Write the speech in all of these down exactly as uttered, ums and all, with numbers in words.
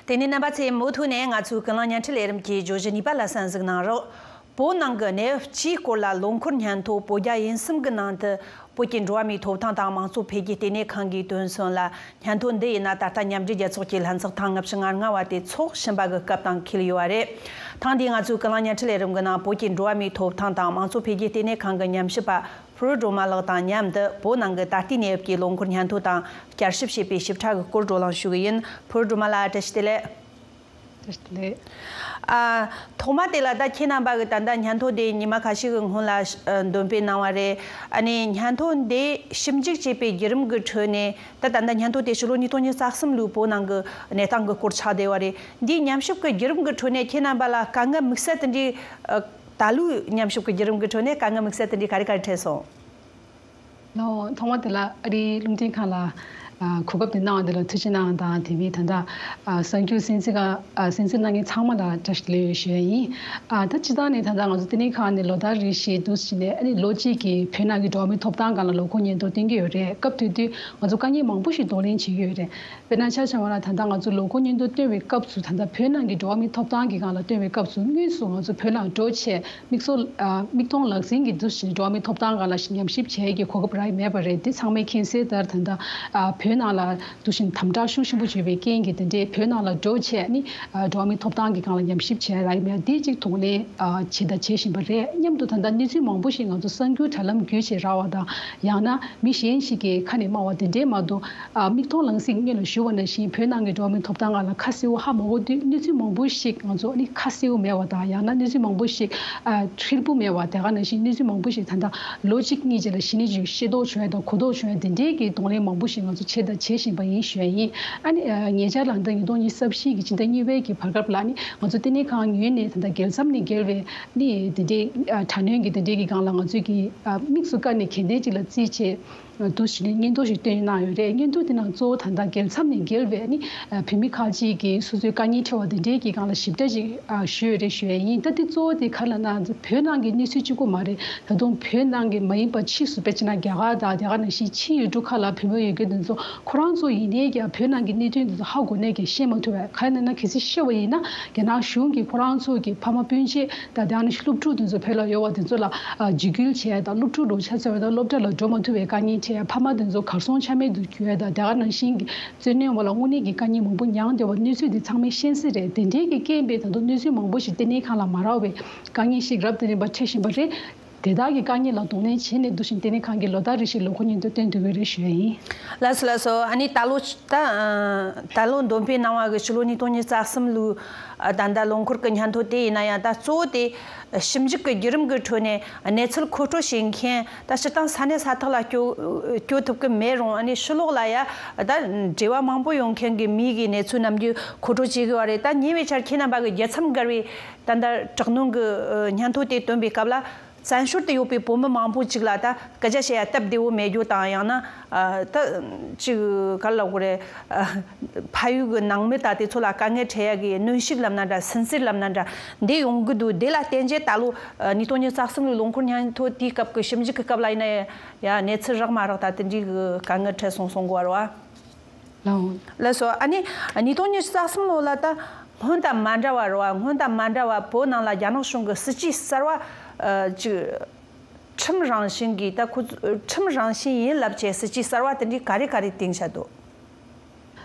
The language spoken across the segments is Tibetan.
དེ་ནས་རྣམ་པ་ཚོས་མུ་མཐུད་ནས་ང་ཚོའི་ཀུན་གླེང་བརྙན་འཕྲིན་ལས་རིམ་གྱི་བརྗོད་གཞི་གཉིས་པ་ལ་གསན་གཟིགས་གནང་རོགས། བོད་ནང་གི་གནས་བབ་སྤྱིའི་སྐོར་ལ་ལོ་འཁོར་སྙན་ཐོ་བོད་རྒྱ་དབྱིན་གསུམ་གྱི་ནང་དུ་བོད་ཀྱི་འགྲོ་བ་མིའི་ཐོབ་ཐང་དང་དམངས་གཙོ་འཕེལ་རྒྱས་ལྟེ་གནས་ཁང་གིས་བཏོན་སོང་ལ། སྙན་ཐོ་འདི་ཡིན་ན་ད་ལྟ་མཉམ་འབྲེལ་རྒྱལ་ཚོགས་ཀྱི་ལྷན་ཚོགས་ཐེངས་ལྔ་བཅུ་ང་ལྔ་བ་དེ་ཚོགས་བཞིན་པ་གི་སྐབས་དང་འཁེལ་ཡོད་པ་རེད། ཐེངས་འདིའི་ང་ཚོའི་ཀུན་གླེང་བརྙན་འཕྲིན་ལས་རིམ་གྱི་ནང་བོད་ཀྱི་འགྲོ་བ་མིའི་ཐོབ་ཐང་དང་དམངས་གཙོ་འཕེལ་རྒྱས་ལྟེ་གནས་ཁང་གི་ཉམས་ཞིབ་པ་ཕུར་བུ་སྒྲོལ་མ་ལགས་དང་མཉམ་དུ་བོད་ནང་གི་ད་ལྟའི་གནས་བབ་ཀྱི་ལོ་འཁོར་སྙན་ཐོ་དང་བསྐྱར་ཞིབ་བྱས་པའི་ཞིབ་ཕྲ་གི་སྐོར་བགྲོ་གླེང་ཞུ་གི་ཡིན། ཕུར་བུ་སྒྲོལ་མ་ལགས་བཀྲ་ཤིས་བདེ་ལེགས། བཀྲ་ཤིས་བདེ་ལེགས། ཨ། ཐོག་མ་དེ་ལ་ད་ཁྱེད་རྣམ་པ་གི་ད་ལྟ་སྙན་ཐོ་དེ་ཉི་མ་ཁ་ཤས་ཀྱི་སྔོན་ལ་ཨ་འདོན་སྤེལ་གནང་བ་རེད། ཨ་ནི་སྙན་ཐོ་འདི་ཞིབ་འཇུག་བྱས་པའི་བརྒྱུད་རིམ་གྱི་ཁྲོད་ནས་ད་ད་ལྟ་སྙན་ཐོ་དེ་ཕྱི་ལོ་ཉིས་སྟོང་ཉི་ཤུ་རྩ་གསུམ་ལོའི་བོད་ནང་གི་གནས་སྟངས་ཀྱི་སྐོར་ཆགས་བསྡད་པ་རེད། འདིའི་ཉམས་ཞིབ་ཀྱི་བརྒྱུད་རིམ་གྱི་ཁྲོད་ནས་ཁྱེད་རྣམ་པ་ལ་དཀའ་ངལ་དམིགས་བསལ་དེ་འདྲའི་ཨ་ད་ལོའི་ཉམས་ཞིབ་ཀྱི་བརྒྱུད་རིམ་གྱི་ཁྲོད་ནས་དཀའ་ངལ་དམིགས་བསལ་དེ་འདྲའི་ག་རེ་ག་རེ་འཕྲད་སོང་། ལགས་འོང་། ཐོག་མ་དེ་ལ་ཨ་རིའི་རླུང་འཕྲིན་ཁང་ལ་ཨ་གོ་སྐབས་དེ་གནང་བ་དེ་ལ་ཐུགས་རྗེ་གནང་དང་། དེ་བས་ད་ལྟ་ཨ་གསར་འགྱུར་གསན་གཟིགས་ཨ་གསན་གཟིགས་གནང་མཁན་ཚང་མ་ལ་བཀྲ་ཤིས་བདེ་ལེགས་ཡོད་ཞུ་ཡ་ཡིན། ཨ་ད་སྤྱིར་བཏང་ནས་ད་ལྟ་ང་ཚོ་ལྟེ་གནས་ཁང་ནས་ལོ་ལྟར་རེ་བཞིན་འདུག་སེ་བྱས་ནས་ཨ་ནི་ལོ་གཅིག་གི་བོད་ནང་གི་འགྲོ་བ་མིའི་ཐོབ་ཐང་སྒང་ལ་ལོ་འཁོར་སྙན་ཐོ་བཏོན་གྱི་ཡོད་རེད། སྐབས་དེ་དུས་ང་ཚོ་དཀའ་ངལ་མང་པོ་ཞིག་གདོང་ལེན་བྱེད་ཀྱི་ཡོད་རེད། དཔེར་ན་ཆ་བཞག་པ་ན་ད་ལྟ་ང་ཚོ་ལོ་འཁོར་སྙན་ཐོ་བཏོན་པའི་སྐབས་སུ་ད་ལྟ་བོད་ནང་གི་འགྲོ་བ་མིའི་ཐོབ་ཐང་གི་སྒང་ལ་བཏོན་པའི་སྐབས་སུ་དངོས་སུ་ང་ཚོ་བོད་ནང་འགྲོ་བྱས་མིག་སོ་ཨ་མིག་མཐོང་ལག་ཟིན་གྱི་འདུ་ཤེས་འགྲོ་བ་མིའི་ཐོབ་ཐང་སྒང་ལ་ཉམས་ཞིབ་བྱེད་ཀྱི་གོ་སྐབས་རག་མེད་པ་རེད། དེ་ཚང་མས་མཁྱེན་གསལ་ལྟར་ད་ལྟ་ཨ་བོད་ནང་ལ་འདུ་ཤེས་དམ་དྲག་ཤུགས་ཆེན་པོ་བྱས་པའི་རྐྱེན་གྱིས་དེ་འདྲའི་བོད་ནང་ལ་འགྲོ་བྱས་ནི་ཨ་འགྲོ་བ་མིའི་ཐོབ་ཐང་གི་སྒང་ལ་ཉམས་ཞིབ་བྱེད་རག་མེད། དེ་གཅིག་གདོང་ལེན་ཨ་བྱས་དང་བྱེད་བཞིན་པ་རེད། མཉམ་དུ་ད་ལྟ་གནས་ཚུལ་མང་པོ་ཞིག་ང་ཚོ་གསར་འགྱུར་དྲ་ལམ་བརྒྱུད་བྱས་རག་པ་དང་། ཡང་ན་མི་གཞན་ཞིག་གིས་ཁ་ནས་སྨྲ་བ་དེ་འདྲས་མ་གཏོགས། ཨ་མིག་མཐོང་ལག་ཟིན་སྔོན་ལ་ཞུ་བ་ནང་བཞིན་བོད་ནང་གི་འགྲོ་བ་མིའི་ཐོབ་ཐང་སྒང་ལ་ཁ་གསལ་པོ་ཧ་མ་གོ་དུས། གནས་ཚུལ་མང་པོ་ཞིག་ང་ཚོ་ནི་ཁ་གསལ་པོ་མེད་པ་དང་། ཡང་ན་གནས་ཚུལ་མང་པོ་ཞིག་ཨ་འཁྲིལ་པོ་མེད་པ། དེ་ག་ནང་བཞིན་གནས་ཚུལ་མང་པོ་ཞིག་ད་ལྟ་ལོ་གཅིག་གཉིས་རྗེས་ལ་གཞི་ནས་ཅིག་ཤེས་རྟོགས་བྱུང་ཡ་དང་གོ་རྟོགས་བྱུང་ཡ་དེ་འདྲས་ཀྱི་གདོང་ལེན་མང་པོ་ཞིག་ང་ཚོ་བྱས་དང་བྱེད་བཞིན་པ་ཡིན་ཞུ་ཡ་ཡིན། ཨ་ནི་ཨ་ཉེ་ཆར་ལ་ད་ཉིས་སྟོང་ཉི་ཤུ་རྩ་བཞི་གི་ཕྱི་ཟླ་གཉིས་པའི་གི་བར་སྐབས་ལ་ནི་ང་ཚོ་ལྟེ་གནས་ཁང་ངོས་ནས་ད་ལྟ་རྒྱལ་མཚམས་ནས་བརྒལ་བའི་ནི་དེ་འདྲའི་ཨ་དྲག་གནོན་གྱི་དེ་འདྲའི་གི་སྒང་ལ་ང་ཚོས་ཀྱི་ཨ་དམིགས་སུ་བཀར་ནས་གལ་ལྡན་ཅིག་ལ་རྩིས་བྱས། འདུ་ཞིག་ནས་སྙན་ཐོ་ཞིག་བཏོན་གནང་ཡོད་རེད། སྙན་ཐོ་དེ་ནང་གཙོ་བོ་ད་ལྟ་རྒྱལ་མཚམས་ནས་བརྒལ་བའི་ནི་བོད་མི་ཁག་ཅིག་གིས་སོ་སོའི་དཀའ་ངལ་འཕྲད་པ་དེ་འདྲའི་གི་སྒང་ལ་ཞིབ་ཕྲ་ཞིག་ཞུས་ཡོད་རེད་ཞུ་ཡས་ཡིན། ད་དེ་གཙོ་བོ་དེ་ག་རེ་ལབ་ན། བོད་ནང་གི་གནས་ཚུལ་གཅིག་པོ་མ་རེད། ད་དུང་བོད་ནང་གི་མ་ཡིན་པ་ཕྱིས་སུ་དཔེ་བྱས་ན་རྒྱ་གར་དང་། དེ་ག་ནང་བཞིན་ཕྱི་ཡུལ་གྲུ་ཁག་ལ་བོད་མི་ཡོད་མཁན་དེ་ཚོ་ཁོ་རང་ཚོ་ཡིན་ནའི་ཀྱང་བོད་ནང་གི་གནད་དོན་དེ་ཚོ་ཧ་གོ་ནའི་ཀྱང་ཤེས་མ་ཐུབ་པས། ག་རེ་ལབ་ན་གལ་སྲིད་ཤེས་པ་ཡིན་ན་རྒྱ་ནག་གཞུང་གིས་ཁོ་རང་ཚོ་གི་ཕ་མ་སྤུན་མཆེད་ད་ལྟ་ནི་སློབ་ཕྲུག་དེ་ཚོ་བོད་ལ་ཡོད་པ་དེ་ཚོ་ལ་ཨ་འཇིགས་སྐུལ་བྱས་དང་། སློབ་ཕྲུག་ལོ་ཆ་ཚ་བའི་དང་སློབ་གྲྭ་ལ་འགྲོ་མ་ཐུབ་པའི་དཀའ་ངལ་འཕྲད། ཕ་མ་དེ་ཚོ་གར་སོང་ཆ་མེད་དུ་གྱུར་ཡ་དང་། དེ་ག་ནང་བཞིན་གྱི་བཙོན་གནས་འོག་ལ་དངོས་གནས་ཀྱི་དཀའ་ངལ་མང་པོ་མྱངས་བསྡད་པ་གནས་ཚུལ་འདི་ཚང་མས་ཤེས་གསལ་རེད། དེ་འདྲའི་གི་རྐྱེན་པས་ད་དུང་གནས་ཚུལ་མང་པོ་ཞིག་ལྟེ་གནས་ཁང་ལ་མ་རག་པའི་དཀའ་ངལ་ཞིག་རབ་དང་རིམ་པ་འཕྲད་བཞིན་པ་རེད། དེ་དག་གི་དཀའ་ངལ་ལ་གདོང་ལེན་བྱས་ནས་འདུ་ཤེས་ལྟེ་གནས་ཁང་གིས་ལོ་ལྟར་རེ་བཞིན་ལོ་འཁོར་སྙན་ཐོ་བཏོན་སྡོད་ཀྱི་རེད་ཞུ་ཡ་ཡིན། ལགས་སོ་ལགས་སོ། ཨ་ནི་ད་ལོ་ད་ད་ལོ་འདོན་སྤེལ་གནང་བ་གི་ཕྱི་ལོ་ཉིས་སྟོང་ཉི་ཤུ་རྩ་གསུམ་ལོའི་ཨ་ད་ལྟ་ལོ་འཁོར་གྱི་སྙན་ཐོ་དེ་ཡིན་ན་ཡང་། ད་གཙོ་བོ་དེ་ཞིབ་འཇུག་གི་བརྒྱུད་རིམ་གྱི་ཁྲོད་ནས་གནས་ཚུལ་མཁོ་སྤྲོད་བྱེད་མཁན། ད་སྤྱིར་བཏང་ས་གནས་ས་ཐག་ལ་སྐྱོད་སྐྱོད་ཐུབ་ཀྱི་མེད་རུང་། ཨ་ནི་ཕྱི་ལོགས་ལ་ཡ་ད་འབྲེལ་བ་མང་པོ་ཡོད་མཁན་གྱི་མི་གི་གནས་ཚུལ་ནམ་རྒྱུན་མཁོ་སྤྲོད་བྱེད་དགོས་པ་རེད། ད་ཉེ་བའི་ཆར་ཁྱེད་རྣམ་པ་གི་རྒྱལ་མཚམས་བརྒལ་བའི་ད་ལྟ་དྲག་གནོན་གྱི་ཨ་སྙན་ཐོ་དེ་བཏོན་པའི་སྐབས་ལ། བཙན་བྱོལ་དུ་ཡོད་པའི་བོད་མི་མང་པོ་ཅིག་ལ་ད་སྐད་ཆ་བཤད་ཡ་སྟབས་བདེ་བོ་མེད་རྒྱུ་དང་། ཡང་ན་ཨ་ད་ཅིག་ག་རེ་ལབ་དགོས་རེད། ཨ་ཕ་ཡུལ་གྱི་ནང་མི་དང་དེ་ཚོ་ལ་དཀའ་ངལ་འཕྲད་ཡ་གི་གནོན་ཤུགས་ལབ་ན་འདྲ། སུན་གཙེར་ལབ་ན་འདྲ། འདི་ཡོང་གི་འདུག་དེ་ལ་བརྟེན་བྱས་ད་ལོ་ཨ་ཉིས་སྟོང་ཉི་ཤུ་རྩ་གསུམ་ལོའི་ལོ་འཁོར་སྙན་ཐོ་དེའི་སྐབས་ཀྱི་ཞིབ་འཇུག་གི་སྐབས་ལ་ཡིན་ན་ཡ་གནས་ཚུལ་རག་མ་རག་ད་དེ་འདྲའི་གི་དཀའ་ངལ་འཕྲད་སོང་གསུང་གི་ཡོད་རེད་བ། ལགས་འོང་། ལགས་སོ། ཨ་ནི་ཉིས་སྟོང་ཉི་ཤུ་རྩ་གསུམ་ལོ་ལ་ད་སྔོན་དང་མ་འདྲ་བ་རེད་བ། སྔོན་དང་མ་འདྲ་བ་བོད་ནང་ལ་རྒྱ་ནག་གཞུང་གི་སྲིད་ཇུས་གསར་བ་ཨ་ཅིག་ཁྲིམས་རང་བཞིན་གྱི་ད་ཁོ་ཁྲིམས་རང་བཞིན་ཡིན་ལབ་བྱས་སྲིད་ཇུས་གསར་བ་དེ་འདྲའི་ག་རེ་ག་རེ་བཏིང་བཞག་འདུག་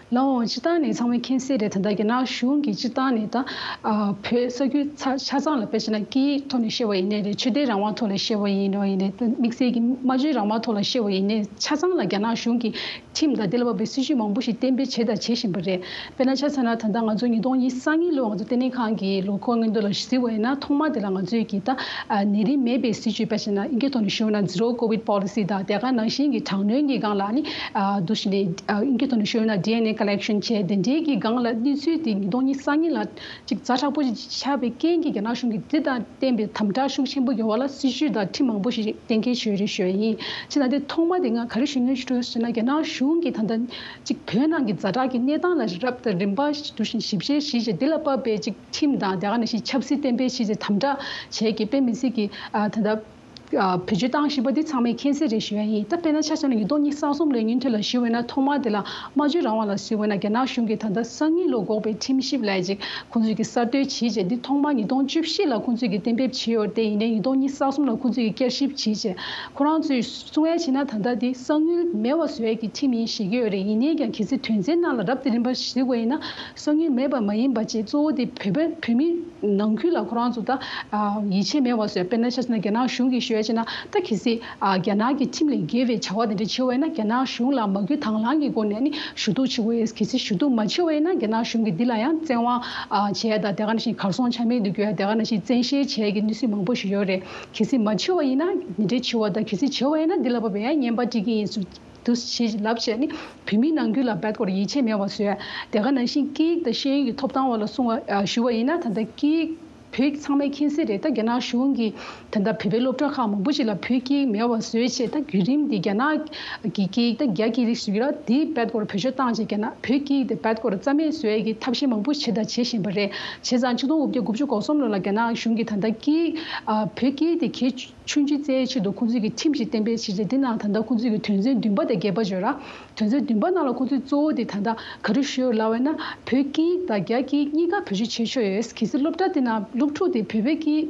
ལགས་འོང་། སྤྱིར་བཏང་ནས་ཚང་མས་མཁྱེན་གསལ་རེད། ད་ལྟ་རྒྱ་ནག་གཞུང་གིས་སྤྱིར་བཏང་ནས་ད་ཨ་བོད་ས་ཁུལ་ཆ་ཆ་ཚང་ལ་དཔེ་བྱས་ན་སྐད་ཡིག་ཐོག་ནས་བཤད་པ་ཡིན་ནའི་རེད། ཆོས་དད་རང་དབང་ཐོག་ལ་བཤད་པ་ཡིན་ནའི་རེད། དམིགས་བསལ་གྱི་སྨྲ་བརྗོད་རང་དབང་ཐོག་ལ་བཤད་པ་ཡིན་ནའི་ཆ་ཚང་ལ་རྒྱ་ནག་གཞུང་གིས་ཁྲིམས་དང་དེ་ལ་བབ་པའི་སྲིད་ཇུས་མང་པོ་ཞིག་གཏན་འབེབས་བྱས་དང་བྱེད་བཞིན་པ་རེད། དཔེར་ན་ཆ་བཞག་ན་ད་ལྟ་ང་ཚོ་ཉིས་སྟོང་ཉི་ཤུ་རྩ་གཉིས་ལོ་ང་ཚོ་ལྟེ་གནས་ཁང་གི་ལོ་འཁོར་སྔོན་འགྲོ་ལ་གཟིགས་པ་ཡིན་ན། ཐོག་མ་དེ་ལ་ང་ཚོས་ཀྱིས་ད་ཨ་ནད་རིམས་མེད་པའི་སྲིད་ཇུས། དཔེར་བྱས་ན་ཨིན་སྐད་ཐོག་ནས་ཞུས་ན་Zero Covid Policy དང་དེ་ག་ནང་བཞིན་གྱི་དྲག་གནོན་གྱི་སྒང་ལ་ནི་ཨ་འདུ་ཤེས་ནས་ཨ་ཨིན་སྐད་ཐོག་ནས་ཞུས་ན་ཌི་ཨེན་ཨེ་collection བྱས། དེ་འདྲའི་གི་སྒང་ལ་གནས་ཚུལ་དེ་ཉིས་སྟོང་ཉི་ཤུ་རྩ་གཉིས་ལ་ཅིག་ཛ་དྲག་པོ་ཅིག་ཆགས་པའི་རྐྱེན་གྱིས་རྒྱ་ནག་གཞུང་གིས་དེ་དང་བསྟན་པའི་དམ་དྲག་ཤུགས་ཆེན་པོ་ཡོང་བ་ལ་སྲིད་ཇུས་དང་ཁྲིམས་མང་པོ་ཞིག་གཏན་འཁེལ་བྱས་ཡོད་རེད་ཞུ་ཡ་ཡིན། ཅེས་ན་དེ་ཐོག་མ་དེ་ང་ག་རེ་ཞུ་སྙིང་འདོད་ཞུ་ན། རྒྱ་ནག་གཞུང་གིས་ད་ལྟ་ཅིག་བོད་ནང་གི་ཛ་དྲག་གི་གནས་སྟངས་ལ་རབ་དང་རིམ་པ་ཞིག་འདུ་ཞིང་ཞིབ་བཤེར་ཞིག་བྱས། དེ་ལ་དཔག་པའི་ཅིག་ཁྲིམས་དང་དེ་ག་ནང་བཞིན་ཆབ་སྲིད་གཏན་འབེབས་ཞིག་བྱས། དམ་དྲག་བྱས་ཀྱི་དཔེ་མི་སྲིད་ཀྱི་ཨ་ད་ལྟ་ ཨ་བེད་སྤྱོད་བཏང་བཞིན་པ་འདི་ཚང་མས་མཁྱེན་གསལ་རེད་ཞུ་ཡ་ཡིན། ད་དཔེར་ན་ཆ་བཞག་ན་ཉིས་སྟོང་ཉི་ཤུ་རྩ་གསུམ་ལོའི་སྔོན་ཐོན་ལ་ཞུས་པ་ཡིན་ན། ཐོག་མར་དེ་ལ་སྨྲ་བརྗོད་རང་དབང་ལ་གཟིགས་པ་ཡིན་ན། རྒྱ་ནག་གཞུང་གིས་ད་ལྟ་སང་ཉིན་ལོ་འགོག་པའི་ཁྲིམས་ཞིབ་ལབ་ཅིག་ཁོང་ཚོས་ཀྱི་གསར་གཏོད་བྱས་རྗེས། འདི་ཐོག་མར་ཉིས་སྟོང་བཅུ་བཞི་ལ་ཁོང་ཚོས་ཀྱི་གཏན་འབེབས་བྱས་ཡོད་དེ། ཡིན་ནའི་ཉིས་སྟོང་ཉི་ཤུ་རྩ་གསུམ་ལ་ཁོང་ཚོས་ཀྱི་བསྐྱར་ཞིབ་བྱས་རྗེས། ཁོ་རང་ཚོས་གསུང་ཡ་བྱས་ན། ད་ལྟ་འདི་གསང་ཉུལ་མེད་པ་བཟོ་ཡ་གི་ཁྲིམས་ཡིན་ཞུ་གི་ཡོད་རེད། ཡིན་ནའི་ཀྱང་གལ་སྲིད་དོན་ཚན་ནང་ལ་རབ་དང་རིམ་པ་གཟིགས་པ་ཡིན་ན། གསང་ཉུལ་མེད་པ་མ་ཡིན་པ་བྱས། གཙོ་བོ་དེ་བོད་པ་བོད་མི་ནང་ཁུལ་ལ་ཁོ་རང་ཚོ་ད་ཨ་ཡིད་ཆེས་མེད་པ་བཟོས། དཔེར་ན་ཆ་བཞག་ན་རྒྱ་ནག་གཞུང་གིས་ཞུ་ཡ་བྱས་ན། ད་གལ་སྲིད་ཨ་རྒྱ་ནག་གི་ཁྲིམས་ལས་འགལ་བའི་བྱ་བ་དེ་འདྲ་བྱས་པ་ཡིན་ན། རྒྱ་ནག་གཞུང་ལ་མ་གུས་དང་བླངས་ཀྱི་སྒོ་ནས་ནི་ཞུ་གཏུག་བྱེད་དགོས་ཡོད། གལ་སྲིད་ཞུ་གཏུག་མ་བྱས་པ་ཡིན་ན། རྒྱ་ནག་གཞུང་གིས་འདི་ལ་ཡང་བཙན་དབང་ཨ་བྱས་ཡ་དང་། དེ་ག་ནང་བཞིན་གར་སོང་ཆ་མེད་དུ་གྱུར་ཡ། དེ་ག་ནང་བཞིན་བཙན་ཤེད་བྱས་ཡ་གི་གནས་ཚུལ་མང་པོ་ཞིག་ཡོད་རེད། གལ་སྲིད་མ་བྱས་པ་ཡིན་ན་འདི་འདྲའི་བྱས་པ་དང་། གལ་སྲིད་བྱས་པ་ཡིན་ན་འདི་ལ་བབས་པའི་ཡང་བརྙན་པར་སྤྲད་ཀྱི་ཡིན་ཟེར་དུ་ཞེས་ལབ་བྱས་ནི། བོད་མི་ནང་ཁུལ་ལ་རྦད་དེ་ཡིད་ཆེས་མེད་པ་བཟོས། དེ་ག་ནང་བཞིན་སྐད་ཡིག་དང་ཤེས་ཡོན་གྱི་ཐོབ་ཐང་བ་ལ་གསུང་བ་ཨ་ཞུ་བ་ཡིན་ན། ད་ལྟ་སྐད་ཡིག་བོད་ཚང་མས་མཁྱེན་གསལ་རེད། ད་རྒྱ་ནག་གཞུང་གིས་ད་ལྟ་བོད་པའི་སློབ་གྲྭ་ཁག་མང་པོ་ཞིག་ལ་བོད་སྐད་ཡིག་མེད་པ་བཟོས་བྱས། ད་བརྒྱུད་རིམ་འདི་རྒྱ་ནག་གི་སྐད་ཡིག་དང་རྒྱ་སྐད་རིགས་ཞིག་ལ་འདི་རྦད་དེ་བེད་སྤྱོད་བཏང་བྱས། རྒྱ་ནག་བོད་སྐད་ཡིག་དེ་རྦད་དེ་རྩ་མེད་བཟོ་ཡ་གི་ཐབས་ཤེས་མང་པོ་བྱས་དང་བྱེད་བཞིན་པ་རེད། བྱས་ཙང་ཆིག་སྟོང་དགུ་བརྒྱ་དགུ་བཅུ་གོ་གསུམ་ལོ་ལ་རྒྱ་ནག་གཞུང་གིས་ད་ལྟ་སྐད་ཡིག་ཨ་བོད་སྐད་ཡིག་དེ་གལ་ཆུང་ཆུང་བརྩི་ཡའི་ཆེད་དུ་ཁོང་ཚོས་ཀྱི་ཁྲིམས་ཤིག་གཏན་འབེབས་བྱས་རྗེས། འདི་ནང་ད་ལྟ་ཁོང་ཚོས་ཀྱི་དོན་ཚན་བདུན་པ་དང་བརྒྱད་པ་བརྗོད་ར། དོན་ཚན་བདུན་པ་ནང་ལ་ཁོང་ཚོས་གཙོ་བོ་དེ་ད་ལྟ་ག་རེ་ཞུས་ཡོད་ལབ་པ་ཡིན་ན། བོད་སྐད་ཡིག་དང་རྒྱ་སྐད་ཡིག་གཉིས་ཀ་བེད་སྤྱོད་བྱེད་ཆོག་ཡོད། གལ་སྲིད་སློབ་གྲྭ་དེ་ནང་སློབ་ཕྲུག་དེ་བོད་པའི་སྐད་ཡིག་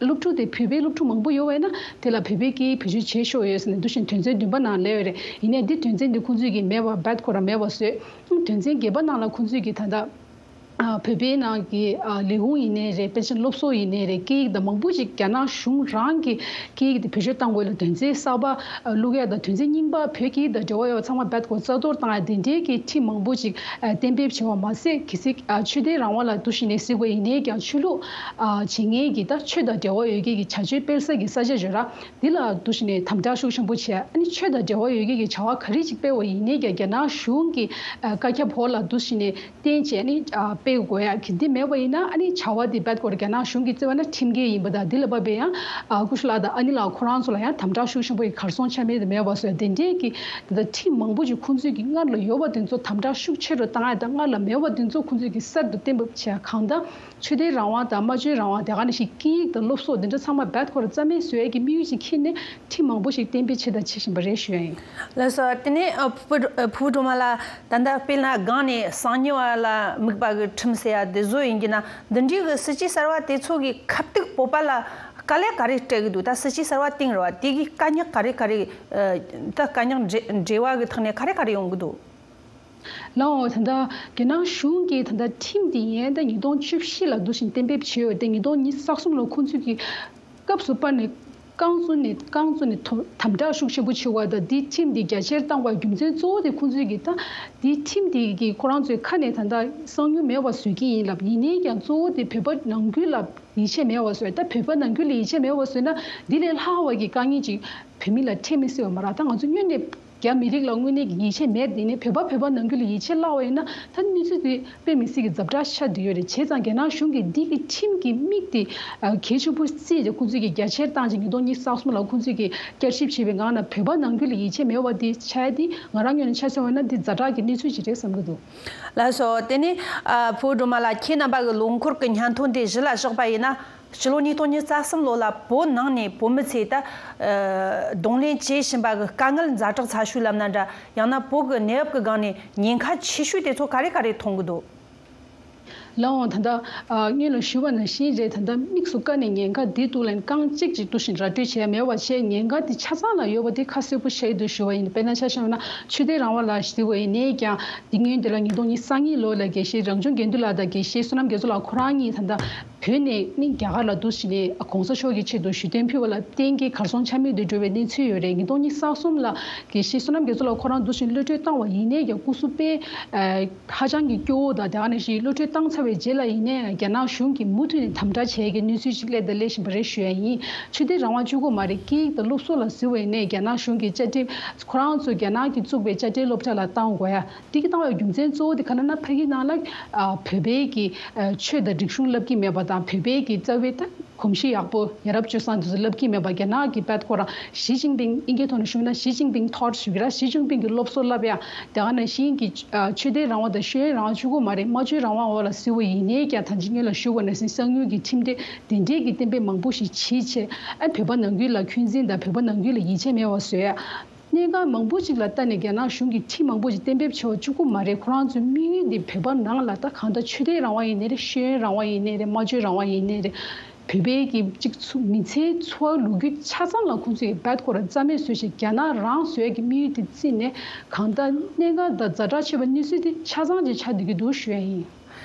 སློབ་ཕྲུག་དེ་བོད་པའི་སློབ་ཕྲུག་མང་པོ་ཡོད་པ་ཡིན་ན། དེ་ལ་བོད་པའི་སྐད་ཡིག་བེད་སྤྱོད་བྱེད་ཆོག་ཡོད་ཟེར་ནས་འདུག་བཞིན་དོན་ཚན་བདུན་པ་ནང་སླེབས་ཡོད་རེད། ཡིན་ནའི་འདི་དོན་ཚན་འདི་ཁོང་ཚོས་ཀྱི་མེད་པ་རྦད་དེ་མེད་པ་བཟོས། དོན་ཚན་བརྒྱད་པ་ནང་ལ་ཁོང་ཚོས་ཀྱི་ད་ལྟ་ཨ་བོད་པའི་ནང་གི་ཨ་ལས་ཁུངས་ཡིན་ནའི་རེད། དཔེ་ཆ་སློབ་གསོ་ཡིན་ནའི་རེད། སྐད་ཡིག་དང་མང་པོ་ཅིག་རྒྱ་ནག་གཞུང་རང་གི་སྐད་ཡིག་དེ་བེད་སྤྱོད་གཏང་དགོས་ལ། དོན་ཚན་གསར་པ་ཨ་བླུག་ཡ་དང་། དོན་ཚན་རྙིང་པ་བོད་སྐད་ཡིག་དང་འབྲེལ་བ་ཡོད་པ་ཚང་མ་རྦད་དེ་རྩ་གཏོར་བཏང་ཡ་དེ་འདྲའི་གི་ཁྲིམས་མང་པོ་ཅིག་ཨ་གཏན་འབེབས་བྱས་པ་མ་ཟད། གལ་སྲིད་ཨ་ཆོས་དད་རང་དབང་ལ་འདུག་བཞིན་ནས་གཟིགས་པ་ཡིན་ནའི་ཀྱང་། ཆོས་ལུགས་ཨ་བྱེད་མཁན་གྱི་ད་ཆོས་དང་འབྲེལ་བ་ཡོད་མཁན་གྱི་བྱ་སྤྱོད་སྤེལ་ས་གི་ས་ཆ་བརྗོད་ར། འདི་ལ་འདུག་བཞིན་ནས་དམ་དྲག་ཤུགས་ཆེན་པོ་བྱས། ཨ་ནི་ཆོས་དང་འབྲེལ་བ་ཡོད་མཁན་གྱི་བྱ་བ་ག་རེ་ཅིག་སྤེལ་བ་ཡིན་ནའི་ཀྱང་། རྒྱ་ནག་གཞུང་གི་ཨ་བཀའ་ཁྱབ་འོག་ལ་འདུག་བཞིན་ནས་བརྟེན་བྱས་ནི་ཨ་སྤེལ་དགོས་ཡ་གི་འདི་མེད་པ་ཡིན་ན། ཨ་ནི་བྱ་བ་འདི་རྦད་དེ་རྒྱ་ནག་གཞུང་གིས་བརྩི་བ་ན་ཁྲིམས་འགལ་ཡིན་པ་དང་། འདི་ལ་བབས་པའི་ཡང་ཨ་སྐུ་ཞབས་ལགས་དང་ཨ་ནེ་ལགས་ཁོ་རང་ཚོ་ལ་ཡང་དམ་དྲག་ཤུགས་ཆེན་པོ་ཡིས་གར་སོང་ཆ་མེད་དུ་མེད་པ་བཟོས། དེ་འདྲའི་གི་ད་ལྟ་ཁྲིམས་མང་པོ་ཅིག་ཁོང་ཚོས་ཀྱི་སྔར་ལ་ཡོད་པ་དེ་ཚོ་དམ་དྲག་ཤུགས་ཆེ་རུ་བཏང་ཡ་དང་། སྔར་ལ་མེད་པ་དེ་ཚོ་ཁོང་ཚོས་ཀྱི་གསར་དུ་གཏན་འབེབས་བྱས། གང་ལྟར་ཆོས་དད་རང་དབང་དང་སྨྲ་བརྗོད་རང་དབང་དེ་ག་ནང་བཞིན་སྐད་ཡིག་དང་སློབ་གསོ་འདི་འདྲ་ཚང་མ་རྦད་དེ་རྩ་མེད་བཟོ་ཡས་ཀྱི་དམིགས་ཡུལ་ཞིག་འཁྱེར་ནས་ཁྲིམས་མང་པོ་ཞིག་གཏན་འབེབས་བྱས་དང་བྱེད་བཞིན་པ་རེད་ཞུ་ཡ་ཡིན། ལགས་སོ། དེ་ནས་ཨ་ཕུ་བོ་ཨ་ཕུ་བོ་སྒྲོལ་མ་ལགས། ད་ལྟ་དཔེར་ན་སྒང་ནས་གསང་ཉུལ་བ་ལ་དམིགས་པ་གི་ཁྲིམས་ཟེར་ཡ་དེ་བཟོ་ཡིན་གྱི་ན། འདི་འདྲའི་གི་སྲིད་ཇུས་གསར་བ་དེ་ཚོ་གི་ཁ་ཐུག་བོད་པ་ལ་དཀའ་ལས་ག་རེ་སྤྲད་གི་འདུག་ད་སྲིད་ཇུས་གསར་བ་བཏིང་རེད་བ། དེ་གི་དཀའ་རྙོག་ག་རེ་ག་རེ་ཨ་ད་དཀའ་རྙོག་འབྲེལ་འབྲེལ་བ་གི་ཐོག་ནས་ག་རེ་ག་རེ་ཡོང་གི་འདུག་ལགས་འོང་། ད་ལྟ་རྒྱ་ནག་གཞུང་གིས་ད་ལྟ་ཁྲིམས་འདི་ཡན་ད་ཉིས་སྟོང་བཅུ་བཞི་ལ་འདུག་བཞིན་གཏན་འབེབས་བྱས་ཡོད་དེ། ཉིས་སྟོང་ཉི་ཤུ་རྩ་གསུམ་ལོ་ཁོང་ཚོས་ཀྱི་སྐབས་སུ་བབས་ནས་རྐང་བཙུགས་ནས་རྐང་བཙུགས་ནས་དོ་དམ་དྲག་ཤུགས་ཆེན་པོ་བྱས་པ་དང་། འདི་ཁྲིམས་འདི་རྒྱ་ཆེར་བཏང་བའི་རྒྱུ་མཚན་གཙོ་བོ་དེ་ཁོང་ཚོས་ཀྱི་ད་འདི་ཁྲིམས་འདི་གི་ཁོ་རང་ཚོའི་ཁ་ནས་ད་ལྟ་གསང་ཉུལ་མེད་པ་བཟོ་གི་ཡིན་ལབ། ཡིན་ནའི་ཀྱང་གཙོ་བོ་དེ་བོད་པ་ནང་ཁུལ་ལ་ཡིད་ཆེས་མེད་པ་བཟོས། ད་བོད་པ་ནང་ཁུལ་ལ་ཡིད་ཆེས་མེད་པ་བཟོས་ན། འདི་ལས་ལྷག་པ་གི་དཀའ་ངལ་ཅིག་བོད་མི་ལ་འཕྲད་མི་སྲིད་པ་མ་རེད། ད་ང་ཚོ་སྔོན་ནས་རྒྱ་མི་རིགས་ལ་དངོས་གནས་ཀྱི་ཡིད་ཆེས་མེད་དེ་ནས་བོད་པ་བོད་པ་ནང་ཁུལ་ལ་ཡིད་ཆེས་བརླག་པ་ཡིན་ན། ད་གནས་ཚུལ་དེ་དཔེ་མི་སྲིད་ཀྱི་ཛ་དྲག་ཆགས་བསྡད་ཡོད་རེད། བྱས་ཙང་རྒྱ་ནག་གཞུང་གིས་འདི་གི་ཁྲིམས་ཀྱི་དམིགས་དེ་ཨ་གལ་ཆེན་པོ་བརྩིས་ཏེ་ཁོང་ཚོས་ཀྱི་རྒྱ་ཆེར་བཏང་ཅིག་ཉིས་སྟོང་ཉི་ཤུ་རྩ་གསུམ་ལ་ཁོང་ཚོས་ཀྱི་བསྐྱར་ཞིབ་བྱས་པའི་ངང་ན། བོད་པ་ནང་ཁུལ་ལ་ཡིད་ཆེས་མེད་པ་དེ་ཆགས་ཡ་དེ་ང་རང་ངོས་ནས་ཆ་མཚོན་པ་ན་འདི་ཛ་དྲག་གི་གནས་ཚུལ་ཅིག་རེད་བསམ་གྱི་འདུག་ལགས་སོ། དེ་ནས་ཨ་ཕུ་བོ་སྒྲོལ་མ་ལགས། ཁྱེད་རྣམ་པ་གི་ལོ་འཁོར་གྱི་སྙན་ཐོ་འདི་གཞི་ལ་བཞག་པ་ཡིན་ན། སྤྱི་ལོ་ཉིས་སྟོང་ཉི་ཤུ་རྩ་གསུམ་ལོ་ལ་བོད་ནང་ནས་བོད་མི་ཚོས་ད་ཨ་གདོང་ལེན་བྱེད་བཞིན་པ་གི་དཀའ་ངལ་ཛ་དྲག་ཚ་ཤོས་ལབ་ན་འདྲ། ཡང་ན་བོད་ཀྱི་གནས་བབ་ཀྱི་སྒང་ནས་ཉེན་ཁ་ཆེ་ཤོས་དེ་ཚོ་ག་རེ་ག་རེ་མཐོང་གི་འདུག་ལགས་འོང་། ད་ལྟ་ཨ་སྔོན་ལ་ཞུས་པ་ནང་བཞིན་རེད། ད་ལྟ་དམིགས་སུ་བཀར་ནས་ཉེན་ཁ་འདི་ཐོག་ལ་རྐང་གཅིག་ཅིག་འདུག་བཞིན་ར་སྤྲོད་བྱས་མེད་པ་བྱས། ཉེན་ཁ་འདི་ཆ་ཚང་ལ་ཡོད་པ་དེ་ཁ་གསལ་པོ་ཤར་གྱི་འདུག་ཞུ་བ་ཡིན། དཔེར་ན་ཆ་བཞག་ན་ཆོས་དད་རང་དབང་ལ་ཞུ་བ་ཡིན་ནའི་ཀྱང་། འདི་སྔོན་དེ་ལ་ཉིས་སྟོང་ཉི་ཤུ་རྩ་གཉིས་ལོ་ལ་དགེ་བཤེས་རང་བྱུང་དགེ་འདུན་ལགས་དང་དགེ་བཤེས་བསོད་ནམས་རྒྱ་མཚོ་ལགས་ཁོ་རང་གཉིས་ད་ལྟ་བོད་ནས་ནི་རྒྱ་གར་ལ་འདུག་བཞིན་ནས་གོང་ས་མཆོག་གི་ཆེད་དུ་ཞུ་གཏན་ཕུལ་བ་ལ་བརྟེན་གྱིས་གར་སོང་ཆ་མེད་དུ་འགྲོ་བའི་གནས་ཚུལ་ཡོད་རེད། ཉིས་སྟོང་ཉི་ཤུ་རྩ་གསུམ་ལ་དགེ་བཤེས་བསོད་ནམས་རྒྱ་མཚོ་ལགས་ཁོ་རང་འདུག་བཞིན་གློད་གྲོལ་བཏང་བ་ཡིན་ནའི་ཀྱང་སྐུ་གཟུགས་དཔེ་ཨ་ཧ་ཅང་གི་སྐྱོ་བོ་དང་། དེ་ག་ནང་བཞིན་གློད་གྲོལ་བཏང་ཚར་བའི་རྗེས་ལ་ཡིན་ནའི་རྒྱ་ནག་གཞུང་གིས་མུ་མཐུད་ནས་དམ་དྲག་བྱེད་ཡས་ཀྱི་གནས་ཚུལ་ཞིག་སླེབས་དང་སླེབས་བཞིན་པ་རེད་ཞུ་ཡ་ཡིན། ཆོས་དད་རང་དབང་གཅིག་པོ་མ་རེད། སྐད་ཡིག་དང་སློབ་གསོ་ལ་གཟིགས་པ་ཡིན་ནའི་རྒྱ་ནག་གཞུང་གིས་བཅའ་ཁྲིམས་ཁོ་རང་ཚོ་རྒྱ་ནག་གིས་བཙུགས་པའི་དཔྱ་ཁྲལ་སློབ་གྲྭ་ལ་བཏང་དགོས་ཡ། དེ་གི་བཏང་བའི་རྒྱུ་མཚན་གཙོ་བོ་དེ་ག་རེ་ན། ཕ་གི་ནང་ལ་ཨ་བོད་པའི་གི་ཨ་ཆོས་དང་རིག་གཞུང་བསླབ་ཀྱི་མེད་པ་དང་། བོད་པའི་གི་རྩ་བའི་ད་ གོམས་གཤིས་ཡག་པོ་ཡ་རབས་སྤྱོད་བཟང་དེ་ཚོ་བསླབ་ཀྱི་མེད་པ། རྒྱ་ནག་གི་དཔེ་སྐོར་ཞི་ཅིན་ཕིང་ཨིན་སྐད་ཐོག་ནས་ཞུས་ན་ཞི་ཅིན་ཕིང་ཐོཊ་ཞུ་གི་ར། ཞི་ཅིན་ཕིང་གི་སློབ་གསོ་བསླབ་ཡ་དེ་ག་ནང་བཞིན་གྱི་ཨ་ཆོས་དད་རང་དབང་དང་ཤེས་ཡོན་རང་དབང་གཅིག་པུ་མ་རེད། སྨྲ་བརྗོད་རང་དབང་འོག་ལ་ཟེར་བ་ཡིན་ནའི་ཀྱང་ད་ཅི་སྔོན་ལ་ཞུས་པ་ནང་བཞིན་གསང་ཉུལ་གྱི་ཁྲིམས་སྒྲིག་དེ་འདྲས་ཀྱི་གཏན་འབེབས་མང་པོ་ཞིག་བྱེད་བྱས། ཨ་བོད་པ་ནང་ཁུལ་ལ་འཁོན་འཛིན་དང་བོད་པ་ནང་ཁུལ་ལ་ཡིད་ཆེས་མེད་པ་བཟོ་ཡ། གནད་འགག་མང་པོ་ཅིག་ལ་ལྟ་ནས་རྒྱ་ནག་གཞུང་གིས་ཁྲིམས་མང་པོ་ཅིག་གཏན་འབེབས་བྱས་པ་གཅིག་པུ་མ་རེད། ཁོ་རང་ཚོའི་དམིགས་ཡུལ་འདི་བོད་པ་ནང་ལ་ད་གང་ལྟར་ཆོས་དད་རང་དབང་ཡིན་ནའི་རེད། ཤེས་ཡོན་རང་དབང་ཡིན་ནའི་རེད། སྨྲ་བརྗོད་རང་དབང་ཡིན་ནའི་རེད། བོད་པའི་གི་གཅིག་ཚུ་མི་ཚེའི་འཚོ་བ་ལོ་རྒྱུས་ཆ་ཚང་ལ་ཁོང་ཚོས་རྦད་ཁོ་ར་རྩ་མེད་བཟོས་ཤིང་རྒྱ་ནག་རང་བཟོ་ཡ་གི་དམིགས་ཡུལ་དེ་བརྩིས་ནས་གང་ལྟར་གནད་འགག་དང་ཛ་དྲག་ཆེ་བའི་གནས་ཚུལ་དེ་ཆ་ཚང་ཅིག་ཆགས་བསྡད་ཀྱི་འདུག་ཞུ་ཡ་ཡིན།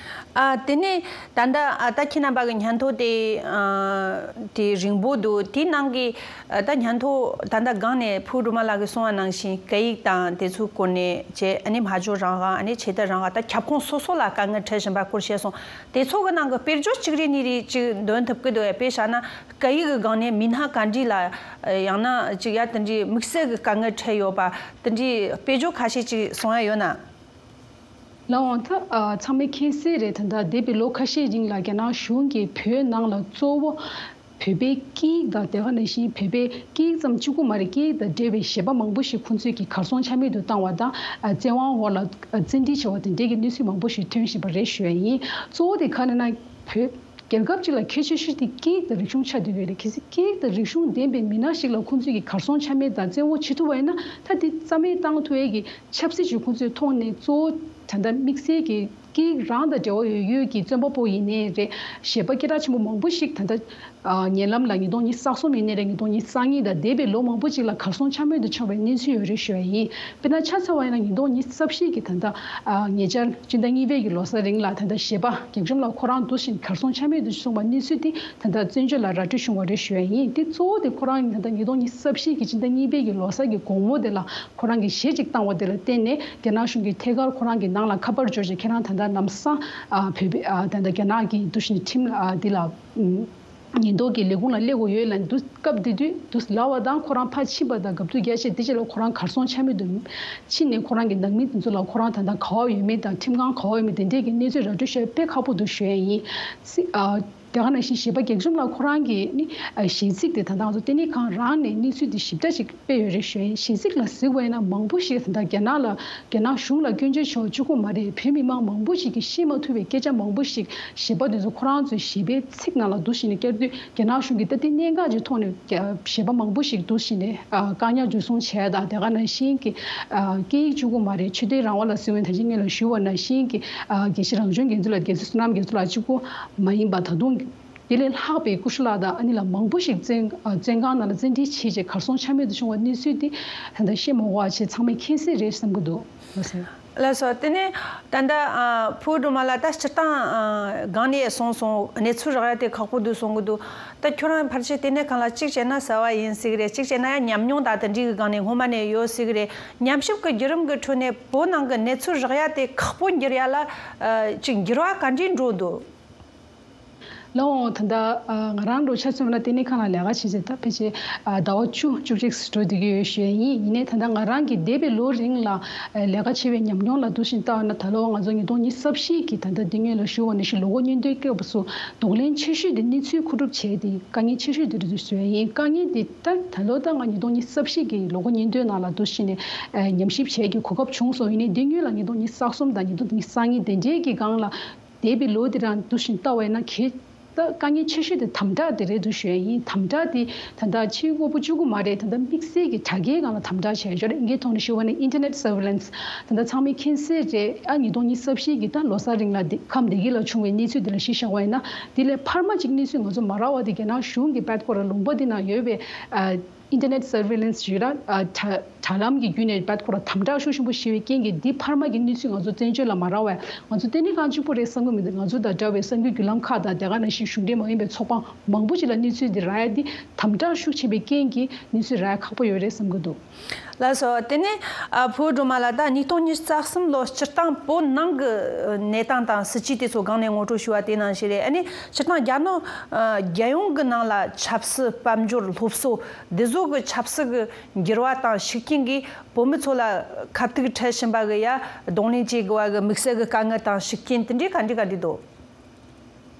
ཨ་དེ་ནས་ད་ལྟ་ཨ་ད་ཁྱེད་རྣམ་པ་གི་སྙན་ཐོ་དེ་ཨ་དེ་རིང་པོ་འདུག་དེའི་ནང་གི་ཨ་ད་སྙན་ཐོ་ད་ལྟ་སྒང་ནས་ཕུ་སྒྲོལ་མ་ལགས་ཀྱིས་གསུངས་པ་ནང་བཞིན་སྐད་ཡིག་དང་དེ་ཚོའི་སྐོར་ནས་བྱས། ཨ་ནི་སྨྲ་བརྗོད་རང་དབང་། ཨ་ནི་ཆོས་དད་རང་དབང་། ད་ཁྱབ་ཁོངས་སོ་སོ་ལ་དཀའ་ངལ་འཕྲད་བཞིན་པ་སྐོར་བཤད་སོང་། དེ་ཚོ་གི་ནང་གི་དཔེར་བརྗོད་གཅིག་རེ་གཉིས་རེ་གཅིག་འདོན་ཐུབ་ཀྱི་འདུག་གས། དཔེ་བཞག་ན་སྐད་ཡིག་གི་སྒང་ནས་མི་སྣ་ག་འདྲས་ལ་ཡང་ན་གཅིག་ཡ་དེ་འདྲའི་དམིགས་བསལ་གྱི་དཀའ་ངལ་འཕྲད་ཡོད་པ་དེ་འདྲའི་དཔེར་བརྗོད་ཁ་ཤས་ཅིག་གསུང་ཡ་ཡོད་ན། ལགས་འོང་། ད་ཨ་ཚང་མས་མཁྱེན་གསལ་རེད། ད་ལྟ་འདས་པའི་ལོ་ཁ་ཤས་རིང་ལ་རྒྱ་ནག་གཞུང་གིས་བོད་ནང་ལ་གཙོ་བོ་བོད་པའི་སྐད་ཡིག་དང་དེ་ག་ནང་བཞིན་བོད་པའི་སྐད་ཡིག་ཙམ་གཅིག་པུ་མ་རེད། སྐད་ཡིག་དང་འབྲེལ་བའི་བྱེད་པ་མང་པོ་ཞིག་ཁོང་ཚོས་ཀྱིས་གར་སོང་ཆ་མེད་དུ་བཏང་བ་དང་། ཨ་བཙན་དབང་འོག་ལ་ཨ་བཙན་ཁྲིད་བྱས་པ་དེ་འདྲའི་གི་གནས་ཚུལ་མང་པོ་ཞིག་ཐོན་བཞིན་པ་རེད་ཞུ་ཡ་ཡིན། གཙོ་བོ་དེ་ག་རེ་ན་བོད། རྒྱལ་ཁབ་ཅིག་ལ་གལ་ཆེ་ཤོས་དེ་སྐད་ཡིག་དང་རིག་གཞུང་ཆགས་བསྡད་ཡོད་རེད། གལ་སྲིད་སྐད་ཡིག་དང་རིག་གཞུང་ལྡན་པའི་མི་སྣ་ཞིག་ལ་ཁོང་ཚོས་ཀྱིས་གར་སོང་ཆ་མེད་དང་བཙན་དབང་བྱེད་ཐུབ་པ་ཡིན་ན། ད་དེ་རྩ་མེད་བཏང་ཐུབ་ཡས་ཀྱི་ཆབ་སྲིད་ཀྱི་ཁོང་ཚོའི་ཐོག་ནས་གཙོ་བོ་ད་ལྟ་དམིགས་བསལ་གྱི་སྐད་ཡིག་རང་དང་འབྲེལ་བ་ཡོད་ཡོད་ཀྱི་བཙོན་པ་པོ་ཡིན་ནའི་རེད། གཞས་པ་སྐད་གྲགས་ཆེན་པོ་མང་པོ་ཞིག་ད་ལྟ་ཨ་ཉེ་ལམ་ལ་ཉིས་སྟོང་ཉི་ཤུ་རྩ་གསུམ་ཡིན་ནའི་རེད། ཉིས་སྟོང་ཉི་ཤུ་རྩ་གཉིས་དང་འདས་པའི་ལོ་མང་པོ་ཅིག་ལ་གར་སོང་ཆ་མེད་དུ་ཆགས་པའི་གནས་ཚུལ་ཡོད་རེད་ཞུ་ཡ་ཡིན། དཔེར་ན་ཆ་ཚང་བ་ཡིན་ན་ཉིས་སྟོང་ཉི་ཤུ་རྩ་བཞི་གི་ད་ལྟ་ཨ་ཉེ་ཆར་སྤྱི་ཟླ་གཉིས་པའི་གི་ལོ་གསར་རིང་ལ་ད་ལྟ་གཞས་པ་རྒྱ་གཞུང་ལ་ཁོ་རང་འདུག་བཞིན་གར་སོང་ཆ་མེད་དུ་སོང་བ་གནས་ཚུལ་དེ་ད་ལྟ་བཙན་བྱོལ་ལ་ར་སྤྲོད་བྱུང་བ་རེད་ཞུ་ཡ་ཡིན། དེ་གཙོ་བོ་དེ་ཁོ་རང་ད་ལྟ་ཉིས་སྟོང་ཉི་ཤུ་རྩ་བཞི་གི་སྤྱི་ཟླ་གཉིས་པའི་གི་ལོ་གསར་གི་དགོང་མོ་དེ་ལ་ཁོ་རང་གི་གཞས་ཅིག་བཏང་བ་དེ་ལ་བརྟེན་ནས་རྒྱ་ནག་གཞུང་གིས་ཐད་ཀར་ཁོ་རང་གི་ནང་ལ་ཁ་པར་འབྱོར་བྱས་ཁྱེད་རང་ད་ལྟ་ལམ་སང་ཨ་བོད་པའི་ཨ་ད་ལྟ་རྒྱ་ནག་གི་འདུག་བཞིན་ཁྲིམས་ཨ་འདི་ལ་ཨུམ། ཉེན་རྟོག་གི་ལས་ཁུངས་ལ་སླེབས་དགོས་ཡོད་ལབ་འདུག་སྐབས་དེ་དུས་དུས་ལབ་པ་དང་ཁོ་རང་ཕར་ཕྱིན་པ་དང་དགའ་སྡུག་རྒྱག་བྱས་དེ་རྗེས་ལ་ཁོ་རང་གར་སོང་ཆ་མེད་དུ་ཕྱིན་ནས་ཁོ་རང་གི་ནང་མི་དེ་ཚོ་ལ་ཁོ་རང་ད་ལྟ་ག་པར་ཡོད་མེད་དང་ཁྲིམས་ཁང་ག་པར་ཡོད་མེད་དེ་འདྲས་ཀྱི་གནས་ཚུལ་ར་སྤྲོད་བྱེད་དཔེ་ཁག་པོ་འདུག་ཞུ་ཡ་ཡིན། སྲིད་ཨ་དེ་ག་ནང་བཞིན་གཞས་པ་རྒྱ་གཞུང་ལགས་ཁོ་རང་གི་ནི་ཨ་གཞས་ཚིག་དེ་ད་ལྟ་ང་ཚོ་ལྟེ་གནས་ཁང་རང་ནས་གནས་ཚུལ་དེ་ཞིབ་ཕྲ་ཞིག་སྤེལ་ཡོད་རེད་ཞུ་ཡ་ཡིན། གཞས་ཚིག་ལ་གཟིགས་པ་ཡིན་ན་མང་པོ་ཞིག་ད་ལྟ་རྒྱ་ནག་ལ་རྒྱ་ནག་གཞུང་ལ་སྐྱོན་བརྗོད་བྱས་པ་གཅིག་པོ་མ་རེད། བོད་མི་མང་མང་པོ་ཞིག་གིས་ཤེས་མ་ཐུབ་པའི་སྐད་ཆ་མང་པོ་ཞིག་གཞས་པ་དེ་ཚོ་ཁོ་རང་ཚོའི་གཞས་པའི་ཚིག་ནང་ལ་འདུག་བཞིན་ནས་བསྐྱར་དུས་རྒྱ་ནག་གཞུང་གིས་ད་ལྟའི་གནད་འགག་ཅིག་ཐོག་ནས་རྒྱ་གཞས་པ་མང་པོ་ཞིག་འདུག་བཞིན་ནས་ཨ་བཀག་ཉར་འཇུ་བཟུང་བྱས་དང་དེ་ག་ནང་བཞིན་གྱི་ཨ་སྐད་ཡིག་གཅིག་པོ་མ་རེད། ཆོས་དད་རང་དབང་ལ་ཟེར་བའི་ད་ཅི་སྔོན་ལ་ཞུས་པ་ནང་བཞིན་གྱི་ཨ་རྒྱལ་སྤྱི་རང་སྐྱོང་རྒྱལ་ཚོགས་ལ་རྒྱལ་སྲས་བསོད་ནམས་རྒྱ་མཚོ་ལགས་གཅིག་པོ་མ་ཡིན་པ་ད་དུང་དེ་ལས་ལྷག་པའི་སྐུ་ཞབས་ལགས་དང་ཨ་ནི་ལ་མང་པོ་ཞིག་བཙོན་ཨ་བཙོན་ཁང་ནང་ལ་བཙན་ཁྲིད་བྱས་རྗེས་གར་སོང་ཆ་མེད་དུ་བྱུང་བ་གནས་ཚུལ་འདི་ད་ལྟ་བཤད་མ་དགོས་པ་བྱས་ཚང་མས་མཁྱེན་གསལ་རེད་བསམ་གྱི་འདུག་ལགས་སོ། ལགས་སོ། དེ་ནས་ད་ལྟ་ཨ་ཕུ་བོ་སྒྲོལ་མ་ལགས་ད་སྤྱིར་བཏང་ཨ་སྒང་ནས་གསུངས་སོང་། གནས་ཚུལ་རག་ཡ་དེ་ཁག་པོ་འདུག་གསུང་གི་འདུག་ད་ཁྱོད་རང་ཕལ་ཆེར་ལྟེ་གནས་ཁང་ལ་གཅིག་བྱས་ན་གསར་པ་ཡིན་ཟེར་གི་རེད། གཅིག་བྱས་ན་ཡང་ཉམས་མྱོང་དང་དེ་འདྲའི་གི་སྒང་ནས་སྔོན་མ་ནས་ཡོད་ཟེར་གི་རེད། ཉམས་ཞིབ་ཀྱི་བརྒྱུད་རིམ་གྱི་ཁྲོད་ནས་བོད་ནང་གི་གནས་ཚུལ་རག་ཡ་དེ་ཁག་པོ་འགྱུར་ཡ་ལ་ཨ་ཅིག་འགྱུར་བ་ག་འདྲས་འགྲོ་འདུག་ལགས་འོང་། ད་ལྟ་ཨ་ང་རང་འདྲ་ཆ་མཚོན་ན་ལྟེ་གནས་ཁང་ལ་ལས་ཀ་བྱེད་ཚེ་ད་ཕལ་ཆེར་ཨ་ཟླ་བ་བཅུ་བཅུ་གཅིག་འགྲོ་བསྡད་ཀྱི་ཡོད་ཞུ་ཡ་ཡིན། ཡིན་ནའི་ད་ལྟ་ང་རང་གི་འདས་པའི་ལོ་རིང་ལ་ཨ་ལས་ཀ་བྱས་པའི་ཉམས་མྱོང་ལ་འདུག་བཞིན་ལྟ་བ་ན་ད་ལོ་ང་ཚོ་ཉིས་སྟོང་ཉི་ཤུ་རྩ་བཞི་གི་ད་ལྟ་འདི་སྔོན་ལ་ཞུ་བ་ནང་བཞིན་ལོ་འཁོར་སྙིང་དོན་སྐབས་སུ་གདོང་ལེན་ཆེ་ཤོས་དེ་གནས་ཚུལ་མཁོ་སྒྲུབ་བྱས་ཏེ་དཀའ་ངལ་ཆེ་ཤོས་དེ་རེད་འདུག་ཞུ་ཡ་ཡིན། དཀའ་ངལ་དེ་ད་ད་ལོ་ད་ང་ཉིས་སྟོང་ཉི་ཤུ་རྩ་བཞི་གི་ལོ་འཁོར་སྙིང་དོན་ནང་ལ་འདུག་བཞིན་ནས་ཨ་ཉམས་ཞིབ་བྱས་ཀྱི་གོ་སྐབས་བྱུང་སོང་། ཡིན་ནའི་འདི་སྔོན་ལ་ཉིས་སྟོང་ཉི་ཤུ་རྩ་གསུམ་དང་ཉིས་སྟོང་ཉི་ཤུ་རྩ་གཉིས་དེ་འདྲའི་གི་སྒང་ལ་འདས་པའི་ལོ་དེ་རང་འདུག་བཞིན་ལྟ་བ་ཡིན་ན་གལ་ད་དཀའ་ངལ་ཆེ་ཤོས་དེ་དམ་དྲག་དེ་རེད་འདུག་ཞུ་ཡ་ཡིན། དམ་དྲག་དེ་ད་ལྟ་ཕྱིའི་དངོས་པོ་གཅིག་པུ་མ་རེད། ད་ལྟ་དམིགས་བསལ་གྱི་དྲ་རྒྱའི་སྒང་ལ་དམ་དྲག་བྱས་ཡོད་རེད། ཨིན་སྐད་ཐོག་ནས་ཞུ་བ་ན་internet surveillance ད་ལྟ་ཚང་མས་མཁྱེན་གསལ་རེད། ཨ་ཉིས་སྟོང་ཉི་ཤུ་རྩ་བཞི་གི་ད་ལོ་གསར་རིང་ལ་དེ་ཁམས་བདེ་སྐྱིད་ལ་བྱུང་བའི་གནས་ཚུལ་དེ་ལ་གཞི་བཞག་པ་ཡིན་ན་དེ་ལས་འཕར་མ་གཅིག་གནས་ཚུལ་ང་ཚོ་མ་རག་པ་དེ་རྒྱ་ནག་གཞུང་གི་དཔེ་སྐོར་ལུང་པ་དེ་ན་ཡོད་པའི་ཨ་internet surveillance ཞུས་ར་ཨ་དྲ་དྲ་ལམ་གྱི་བརྒྱུད་ནས་དཔེ་ཁོ་ར་དམ་དྲག་ཤུགས་ཆེན་པོ་བྱས་པའི་རྐྱེན་གྱིས་འདི་འཕར་མ་གི་གནས་ཚུལ་ང་ཚོ་བཙན་བྱོལ་ལ་མ་རག་པས་ང་ཚོ་ལྟེ་གནས་ཁང་གཅིག་པུ་རེད་བསམ་གྱི་མི་འདུག་ང་ཚོ་དང་འདྲ་བའི་གསར་འགྱུར་བརྒྱུད་ལམ་ཁག་དང་དེ་ག་ནང་བཞིན་གཞུང་འབྲེལ་མ་ཡིན་པའི་ཚོགས་པ་མང་པོ་ཞིག་ལ་གནས་ཚུལ་འདི་རག་ཡ་འདི་དམ་དྲག་ཤུགས་ཆེ་བའི་རྐྱེན་གྱིས་གནས་ཚུལ་རག་ཡ་ཁག་པོ་ཡོད་རེད་བསམ་གྱི་འདུག་ལགས་སོ། དེ་ནས་ཨ་ཕུ་བོ་སྒྲོལ་མ་ལགས་ད་ཉིས་སྟོང་ཉི་ཤུ་རྩ་གསུམ་ལོ་སྤྱིར་བཏང་བོད་ནང་གི་གནས་སྟངས་དང་སྲིད་ཇུས་དེ་ཚོ་སྒང་ནས་ངོ་སྤྲོད་ཞུ་བ་དེ་ནང་བཞིན་རེད། ཨ་ནི་སྤྱིར་བཏང་རྒྱ་ནག་ཨ་རྒྱལ་ཡོངས་ཀྱི་ནང་ལ་ཆབ་སྲིད་དཔལ་འབྱོར་སློབ་གསོ་འདི་ཚོ་གི་ཆབ་སྲིད་ཀྱི་འགྱུར་བ་དང་ཤུགས་རྐྱེན་གྱིས་བོད་མི་ཚོ་ལ་ཁ་ཐུག་འཕྲད་བཞིན་པ་གི་ཡ་གདོང་ལེན་བྱེད་དགོས་པ་གི་དམིགས་བསལ་གྱི་དཀའ་ངལ་དང་ཤུགས་རྐྱེན་དེ་འདྲའི་ག་འདྲ་ག་འདྲ་འདུག་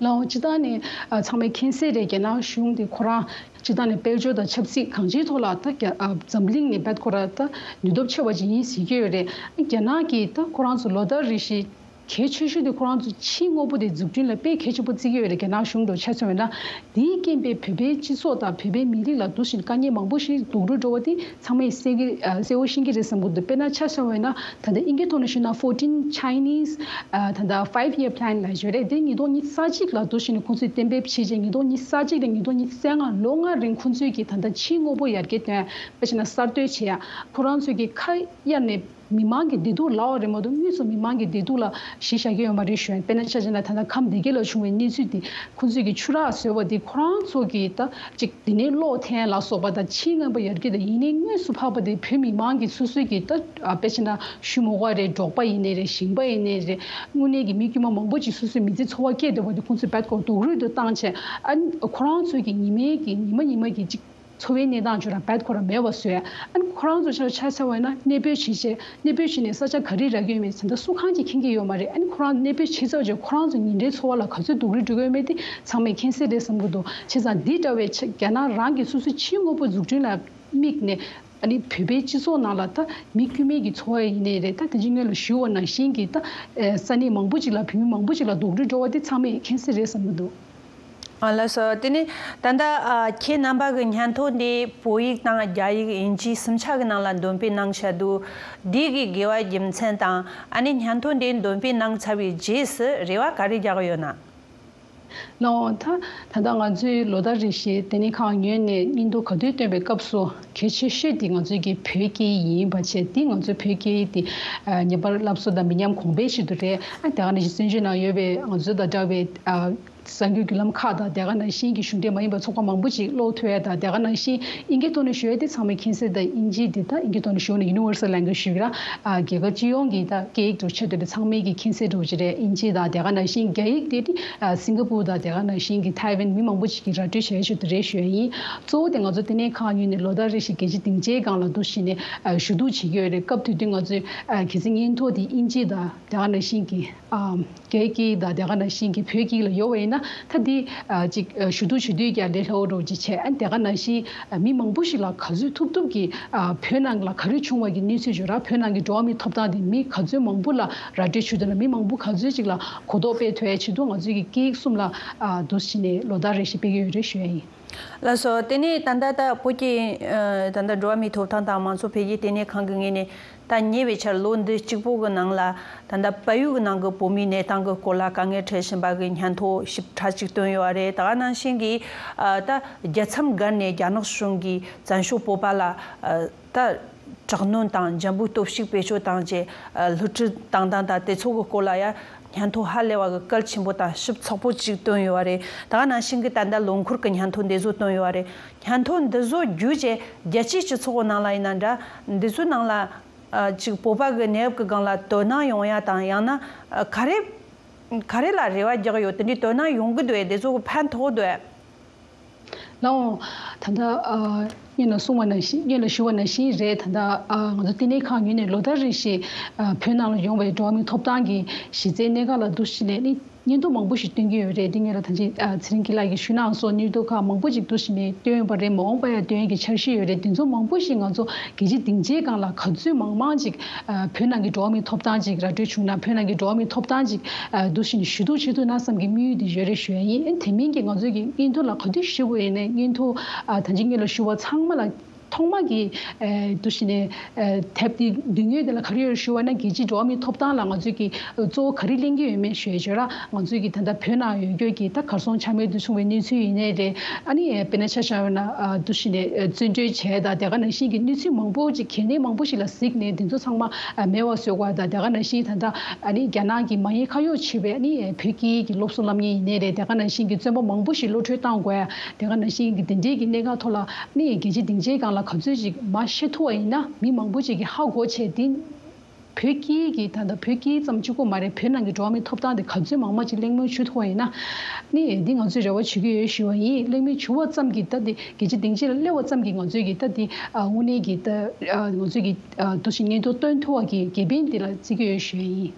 ལའོ་སྤྱིར་བཏང་ནས་ཨ་ཚང་མས་མཁྱེན་གསལ་རེད། རྒྱ་ནག་གཞུང་དེ་ཁོ་རང་སྤྱིར་བཏང་ནས་དཔལ་འབྱོར་དང་ཆབ་སྲིད་གང་ཅིའི་ཐོག་ལ་ད་རྒྱ་ཨ་འཛམ་གླིང་ནས་རྦད་ཁོ་རང་ད་ནུས་སྟོབས་ཆེ་བ་ཅིག་ཡིན་ཟེར་གྱི་ཡོད་རེད། རྒྱ་ནག་གིས་ད་ཁོ་རང་ཚོ་ལོ་ལྟར་རེ་བཞིན་གལ་ཆེ་ཤོས་དེ་ཁོ་རང་ཚོ་ཕྱིའི་དངོས་པོ་དེ་འཛུགས་སྐྲུན་ལ་དཔེ་གལ་ཆེན་པོ་བརྩི་གི་ཡོད་རེད། རྒྱ་ནག་གཞུང་དུ་ཆ་མཚོན་པ་ན། དེའི་རྐྱེན་པས་བོད་པའི་སྤྱི་ཚོགས་དང་བོད་པའི་མི་རིགས་ལ་འདུ་བཞིན་དཀའ་ངལ་མང་པོ་ཞིག་རྡོག་རོལ་འགྲོ་བ་དེ་ཚང་མས་གསལ་གི་ཨ་གསལ་བོ་ཤེས་ཀྱི་རེད་བསམ་གྱི་འདུག་དཔེར་ན་ཆ་བཞག་པ་ཡིན་ན། ད་ལྟ་དབྱིན་སྐད་ཐོག་ནས་ཞུས་ན་fourteen Chinese ཨ་ད་ལྟ་five year plan ལབ་ཡོད་རེད། དེ་ཉིས་སྟོང་ཉི་ཤུ་རྩ་གཅིག་ལ་འདུ་བཞིན་ཁོང་ཚོས་གཏན་འབེབས་བྱས་རྗེས་ཉིས་སྟོང་ཉི་ཤུ་རྩ་གཅིག་ནས་ཉིས་སྟོང་ཉི་ཤུ་རྩ་ལྔ་ལོ་ལྔ་རིང་ཁོང་ཚོས་ཀྱི་ད་ལྟ་ཕྱིའི་དངོས་པོ་ཡར་རྒྱས་གཏོང་ཡ། དཔེར་བྱས་ན་གསར་གཏོད་བྱེད་ཡ། ཁོ་རང་ཚོས་ཀྱི་ཁ་གཡར་ནས། མི་མང་གི་བདེ་སྡུག་ལབ་པ་རེད་མ་གཏོགས་དངོས་སུ་མི་མང་གི་བདེ་སྡུག་ལ་གཞི་བཞག་གི་ཡོད་མ་རེད་ཞུ་ཡ། དཔེར་ན་ཆ་བཞག་ན་ད་ལྟ་ཁམས་སྡེ་དགེ་ལ་བྱུང་བའི་གནས་ཚུལ་འདི་ཁོང་ཚོས་ཀྱི་ཆུ་རགས་བཟོས་པ་འདི་ཁོ་རང་ཚོ་གིས་ད་ཅིག་འདི་ནས་གློག་འཐེན་ལ་སོགས་པ་དང་ཕྱིའི་རྔན་པ་ཡར་རྒྱས་དང་ཡིན་ནའི་དངོས་སུ་འཕགས་པ་དེ་བོད་མི་མང་གི་སོ་སོའི་གི་ད་དཔེར་བྱས་ན་ཤུ་མོ་ག་རེད། འབྲོག་པ་ཡིན་ནའི་རེད། ཞིང་པ་ཡིན་ནའི་རེད། དངོས་གནས་ཀྱི་མི་དཀྱུས་མ་མང་པོ་ཅིག་སོ་སོའི་མི་ཚེ་འཚོ་བ་སྐྱེལ་བསྡད་པ་དེ་ཁོང་ཚོས་རྦད་ཁོ་རྡོག་རོལ་དུ་བཏང་བྱས། ཨ་ཁོ་རང་ཚོའི་གི་ཉི་མའི་གི་ཉི་མ་ཉི་མ་གི་ཅིག་འཚོ་བའི་གནས་སྟངས་ཅིག་ར་རྦད་ཁོ་ར་མེད་པ་བཟོས། ཨ་ནི་ཁོ་རང་ཚོ་ཆ་ཆ་ཚ་བ་ཡིན་ན་གནས་སྤོས་བྱེད་བྱེད་གནས་སྤོས་བྱས་ནས་ས་ཆ་ག་རེ་རག་གི་ཡོད་མེད་ད་ལྟ་སུ་གང་གིས་མཁྱེན་གྱི་ཡོད་མ་རེད། ཨ་ནི་ཁོ་རང་གནས་སྤོས་བྱེད་ཚར་རྗེས་ཁོ་རང་ཚོ་ཉིན་རེའི་འཚོ་བ་ལ་ག་ཚོད་སྡུག་རུས་འགྲོ་གི་ཡོད་མེད་དེ་ཚང་མས་མཁྱེན་གསལ་རེད་བསམ་གྱི་འདུག་བྱས་ཙང་འདི་འདྲ་བའི་ཆ་རྒྱ་ནག་རང་གིས་སོ་སོའི་ཕྱིའི་དངོས་པོ་འཛུགས་སྐྲུན་ལ་དམིགས་ནས། ཨ་ནི་བོད་པའི་སྤྱི་ཚོགས་ནང་ལ་ད་མི་དཀྱུས་མའི་གི་འཚོ་བ་ཡིན་ནའི་རེད། ད་དེ་ཅིག་སྔོན་ལ་ཞུས་པ་ནང་བཞིན་གྱི་ད་ས་གནས་མང་པོ་ཅིག་ལ་བོད་མི་མང་པོ་ཅིག་ལ་སྡུག་རུས་འགྲོ་བ་དེ་ཚང་མས་མཁྱེན་གསལ་རེད་བསམ་གྱི་འདུག་ཨ་ལགས་སོ། དེ་ནས་ད་ལྟ་ཨ་ཁྱེད་རྣམ་པ་གི་སྙན་ཐོ་འདི་བོད་ཡིག་དང་རྒྱ་ཡིག་དབྱིན་ཇི་གསུམ་ཆ་གི་ནང་ལ་འདོན་སྤེལ་གནང་བཞག་འདུག་འདི་གི་དགོས་པ་རྒྱུ་མཚན་དང་ཨ་ནི་སྙན་ཐོ་འདི་འདོན་སྤེལ་གནང་ཚར་བའི་རྗེས་སུ་རེ་བ་ག་རེ་རྒྱག་གི་ཡོད་ན། ལགས་འོང་། ད་ད་ལྟ་ང་ཚོའི་ལོ་ལྟར་རེ་བཞིན་ལྟེ་གནས་ཁང་ངོས་ནས་སྙན་ཐོ་ག་དུས་བཏོན་པའི་སྐབས་སུ་གལ་ཆེ་ཤོས་དེ་ང་ཚོའི་གི་བོད་སྐད་ཡིན་པ་བྱས། འདི་ང་ཚོའི་བོད་སྐད་དེ་ཉེ་བར་སླར་གསོ་དང་མི་ཉམས་གོང་འཕེལ་ཆེད་དུ་རེད། ཨ་དེ་ག་ནང་བཞིན་བཙན་བྱོལ་ནང་ཡོད་པའི་ང་ཚོ་དང་འདྲ་བའི་ཨ། གསར་འགྱུར་བརྒྱུད་ལམ་ཁག་དང་དེ་ག་ནང་བཞིན་གྱི་གཞུང་འབྲེལ་མ་ཡིན་པའི་ཚོགས་པ་མང་པོ་ཅིག་ཀློག་ཐུབ་ཡ་དང་། དེ་ག་ནང་བཞིན་དབྱིན་སྐད་ཐོག་ནས་ཞུ་ཡ་དེ་ཚང་མས་མཁྱེན་གསལ་དང་། དབྱིན་ཇིའི་དེ་དང་དབྱིན་སྐད་ཐོག་ནས་ཞུ་བ་ན་universal language ཞུ་གི་ར། ཨ་རྒྱལ་ཁབ་སྤྱི་ཡོངས་ཀྱི་ད་སྐད་ཡིག་ཏུ་ཆགས་བསྡད་པའི་ཚང་མས་ཀྱི་མཁྱེན་གསལ་འདྲ་བོ་ཅིག་རེད། དབྱིན་ཇི་དང་དེ་ག་ནང་བཞིན་རྒྱ་ཡིག་དེ་དེ་ཨ་སིང་ག་པུར་དང་དེ་ག་ནང་བཞིན་གྱི་ཐའེ་ཝན་མི་མང་པོ་ཅིག་གིས་ར་སྤྲོད་བྱས་ཆེད་དུ་རེད་ཞུ་ཡ་ཡིན། གཙོ་བོ་དེ་ང་ཚོ་ལྟེ་གནས་ཁང་ངོས་ནས་ལོ་ལྟར་རེ་བཞིན་རྒྱལ་སྤྱིའི་སྡིངས་ཆའི་སྒང་ལ་འདུ་བཞིན་ནས་ཨ་ཞུ་གཏུག་བྱེད་ཀྱི་ཡོད་རེད། སྐབས་དེ་དུས་ང་ཚོས་ཨ་གལ་སྲིད་སྙན་ཐོ་དེ་དབྱིན་ཇི་དང་དེ་ག་ནང་བཞིན་གྱི་ཨ། རྒྱའི་སྐད་ཡིག་དང་དེ་ག་ནང་བཞིན་གྱི་བོད་སྐད་ཡིག་ལ་ཡོད་པ་ཡིན་ན། ད་འདི་ཨ་ཅིག་ཨ་ཞུ་གཏུག་བྱེད་དུས་ཀྱང་ལས་སླ་བོ་འདྲ་བོ་ཅིག་བྱས། ཨ་དེ་ག་ནང་བཞིན་ཨ་མི་མང་པོ་ཞིག་ལ་ག་ཚོད་ཐུབ་ཐུབ་ཀྱིས་ཨ་བོད་ནང་ལ་ག་རེ་བྱུང་བ་གི་གནས་ཚུལ་བརྗོད་ར། བོད་ནང་གི་འགྲོ་བ་མིའི་ཐོབ་ཐང་དེ་མི་ག་ཚོད་མང་པོ་ལ་ར་སྤྲོད་བྱེད་ཐུབ་ན། མི་མང་པོ་ག་ཚོད་ཅིག་ལ་གོ་རྟོགས་སྤེལ་ཐུབ་ཡ་ཆེད་དུ་ང་ཚོས་ཀྱི་སྐད་ཡིག་གསུམ་ལ་ཨ་འདུ་བྱས་ནས་ལོ་ལྟར་རེ་བཞིན་སྤེལ་གྱི་ཡོད་རེད་ཞུ་ཡ་ཡིན། ལགས་སོ། དེ་ནས་ད་ལྟ་ད་བོད་ཀྱི་ཨ་ད་ལྟ་འགྲོ་བ་མིའི་ཐོབ་ཐང་དང་མང་གཙོ་འཕེལ་རྒྱས་ལྟེ་གནས་ཁང་གི་ངོས་ནས། ད་ཉེ་བའི་ཆར་ལོ་འདི་གཅིག་པོ་གི་ནང་ལ་ད་ལྟ་བལ་ཡུལ་གྱི་ནང་གི་བོད་མིའི་གནས་སྟངས་ཀྱི་སྐོར་ལ་དཀའ་ངལ་འཕྲད་བཞིན་པ་གི་སྙན་ཐོ་ཞིབ་ཕྲ་ཅིག་བཏོན་ཡོད་རེད། ད་ག་ནང་བཞིན་གྱི་ཨ་ད་རྒྱལ་མཚམས་བརྒལ་ནས་རྒྱ་ནག་གཞུང་གིས་བཙན་བྱོལ་བོད་པ་ལ་ཨ་ད་དྲག་གནོན་དང་འཇམ་པོའི་སྟོབས་ཤུགས་བེད་སྤྱོད་བཏང་རྗེས་ཨ་བསླུ་བྲིད་བཏང་སྟངས་དང་དེ་ཚོ་གི་སྐོར་ལ་ཡང་སྙན་ཐོ་ཧ་ལས་པ་གི་གལ་ཆེན་པོ་དང་ཞིབ་ཚགས་པོ་ཅིག་བཏོན་ཡོད་རེད། ད་ག་ནང་བཞིན་གྱི་ད་ལྟ་ལོ་འཁོར་གྱི་སྙན་ཐོ་འདི་ཚོ་བཏོན་ཡོད་རེད། སྙན་ཐོ་འདི་ཚོ་བརྒྱུད་རྗེས་རྒྱལ་སྤྱིའི་སྤྱི་ཚོགས་ཀྱི་ནང་ལ་ཡིན་ན་འདྲ། འདི་ཚོའི་ནང་ལ་ཨ་ཅིག་བོད་པ་གི་གནས་བབ་ཀྱི་སྒང་ལ་དོ་སྣང་ཡོང་ཡ་དང་། ཡང་ན་ཨ་ག་རེ་ག་རེ་ལ་རེ་བ་རྒྱག་ཡོད། དེ་འདྲའི་དོ་སྣང་ཡོང་གི་འདུག་གས། དེ་ཚོ་གི་ཕན་ཐོགས་འདུག་གས། ལགས་འོང་། ད་ལྟ་ཨ་སྔོན་ལ་གསུངས་པ་ནང་བཞིན། སྔོན་ལ་ཞུ་བ་ནང་བཞིན་རེད། ད་ལྟ་ཨ་ང་ཚོ་ལྟེ་གནས་ཁང་ངོས་ནས་ལོ་ལྟར་རེ་བཞིན་ཨ་བོད་ནང་ལ་ཡོང་བའི་འགྲོ་བ་མིའི་ཐོབ་ཐང་གི་གཞི་རྩའི་གནད་འགག་ལ་འདུ་བྱས་ནས་ནི་སྙན་ཐོ་མང་པོ་ཞིག་བཏོན་གྱི་ཡོད་རེད། འདི་སྔོན་ལ་ད་ཅི་ཨ་ཚེ་རིང་སྐྱིད་ལགས་ཀྱིས་ཞུས་གནང་སོང་། སྙན་ཐོ་ཁག་མང་པོ་ཅིག་འདུ་བྱས་ནས་བཏོན་ཡོད་པ་རེད། མ་འོངས་པ་ཡང་བཏོན་ཡག་གི་འཆར་གཞི་ཡོད་རེད། དེ་ཚོ་མང་པོ་ཞིག་ང་ཚོ་རྒྱལ་སྤྱིའི་སྡིངས་ཆའི་སྒང་ལ་ག་ཚོད་མང་མང་ཅིག་ཨ་བོད་ནང་གི་འགྲོ་བ་མིའི་ཐོབ་ཐང་ཅིག་ར་སྤྲོད་བྱུང་ན། བོད་ནང་གི་འགྲོ་བ་མིའི་ཐོབ་ཐང་ཅིག་ཨ་འདུ་བཞིན་ཞུ་གཏུག་བྱེད་ཐུབ་ན་བསམ་གྱི་དམིགས་ཡུལ་དེ་ཡོད་རེད་ཞུ་ཡ་ཡིན། ཨ་དེ་མིན་གྱི་ང་ཚོས་ཀྱི་སྙན་ཐོ་ལ་ག་དུས་ཞུ་དགོས་ཡིན་ནའི། སྙན་ཐོ་ཨ་ད་ཅི་སྔོན་ལ་ཞུ་བ་ཚང་མ་ལ་ཐོག་མ་གི་ཨ་འདུ་བཞིན་ནས་ཨ་དེབ་དེ་མདུན་ངོས་དེ་ལ་ག་རེ་ཡོད་ཞུ་བ་ན། རྒྱལ་སྤྱིའི་འགྲོ་བ་མིའི་ཐོབ་ཐང་ལ་ང་ཚོས་ཀྱི་གཙོ་བོ་ག་རེ་ལེན་གྱི་ཡོད་མེད་ཞུ་ཡ་བྱོས་ར། ང་ཚོས་ཀྱི་ད་ལྟ་བོད་ནང་ཡོད་རྒྱུ་གི་ད་གར་སོང་ཆ་མེད་དུ་སོང་བའི་གནས་ཚུལ་ཡིན་ནའི་རེད། ཨ་ནི་དཔེར་ན་ཆ་བཞག་ན་ཨ་འདུ་བཞིན་ནས་ཨ་བཙོན་གྲོལ་བྱས་དང་། དེ་ག་ནང་བཞིན་གྱི་གནས་ཚུལ་མང་པོ་ཅིག་གལ་གནད་མང་པོ་ཞིག་ལ་གཟིགས་ནས་དེ་ཚོ་ཚང་མ་ཨ་མེད་པ་བཟོ་དགོས་དང་། དེ་ག་ནང་བཞིན་ད་ལྟ་ཨ་ནི་རྒྱ་ནག་གི་མ་དངུལ་ཁ་གཡོག་བྱེད་པའི་ཨ་ནི་བོད་སྐད་ཀྱི་སློབ་གསོ་བསླབ་མཁན་ཡིན་ནའི་རེད། དེ་ག་ནང་བཞིན་གྱི་བཙོན་པ་མང་པོ་ཞིག་གློད་གྲོལ་བཏང་དགོས་ཡ། དེ་ག་ནང་བཞིན་གྱི་དེ་འདྲའི་གི་གནད་འགག་ཐོག་ལ་ཨ་ནི་རྒྱལ་སྤྱིའི་སྡིངས་ཆའི་སྒང་ལ་ག་ཚོད་ཅིག་མ་བཤད་ཐུབ་པ་ཡིན་ན། མི་མང་པོ་ཅིག་གིས་ཧ་གོ་བྱས་དེ། བོད་སྐད་ཀྱི་ད་ལྟ་བོད་སྐད་ཙམ་གཅིག་པོ་མ་རེད། བོད་ནང་གི་འགྲོ་བ་མིའི་ཐོབ་ཐང་དེ་ག་ཚོད་མང་མང་ཅིག་གླེང་མོལ་བྱེད་ཐུབ་པ་ཡིན་ན། ནི་འདི་ང་ཚོས་རེ་བ་བྱེད་ཀྱི་ཡོད་ཞུ་བ་ཡིན། གླེང་མོལ་བྱུང་བ་ཙམ་གྱིས། ད་དེ་རྒྱལ་སྤྱིའི་སྡིངས་ཆ་ལ་སླེབས་པ་ཙམ་གྱིས་ང་ཚོས་ཀྱི་ད་དེ་ཨ་དངོས་གནས་ཀྱི་ད་ཨ་ང་ཚོས་ཀྱི་ཨ་འདུ་བཞིན་སྙན་ཐོ་བཏོན་ཐུབ་པ་གི་དགེ་ཕན་དེ་ལ་བརྩི་གི་ཡོད་ཞུ་བ་ཡིན།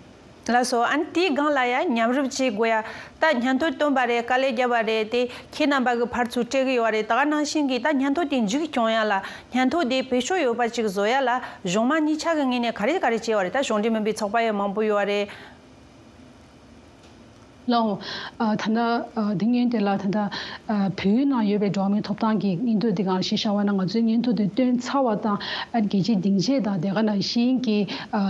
ལགས་སོ། ཨ་ནི་དེའི་སྒང་ལ་ཡང་མཉམ་རུབ་བྱེད་དགོས་ཡ། ད་སྙན་ཐོ་བཏོན་པ་རེད། དཀའ་ལས་བརྒྱབ་པ་རེད། དེ་ཁྱེད་རྣམ་པ་གི་ཕར་ཚུར་སྤྲད་གི་ཡོད་རེད། ད་ག་ནང་བཞིན་གྱི་ད་སྙན་ཐོ་དེ་མཇུག་སྐྱོང་ཡ་ལ། སྙན་ཐོ་དེ་བེད་སྤྱོད་ཡོད་པ་ཅིག་བཟོ་ཡ་ལ་གཞུང་མང་གཉིས་ཆ་གི་ངོས་ནས་ག་རེ་ག་རེ་བྱས་པ་རེད། ད་གཞུང་འབྲེལ་མིན་པའི་ཚོགས་པ་ཡང་མང་པོ་ཡོད་རེད། ལགས་འོང་། ཨ། ད་ལྟ་ཨ་འདི་སྔོན་དེ་ལ་ད་ལྟ་ཨ་བོད་ནང་ཡོད་པའི་འགྲོ་བ་མིའི་ཐོབ་ཐང་གི་སྙན་ཐོ་འདི་སྒང་ལ་གཞི་བཞག་པ་ན། ང་ཚོའི་སྙན་ཐོ་འདི་བཏོན་ཚར་བ་དང་། ཨ་རྒྱལ་སྤྱིའི་སྡིངས་ཆ་དང་དེ་ག་ནང་བཞིན་གྱི་ཨ་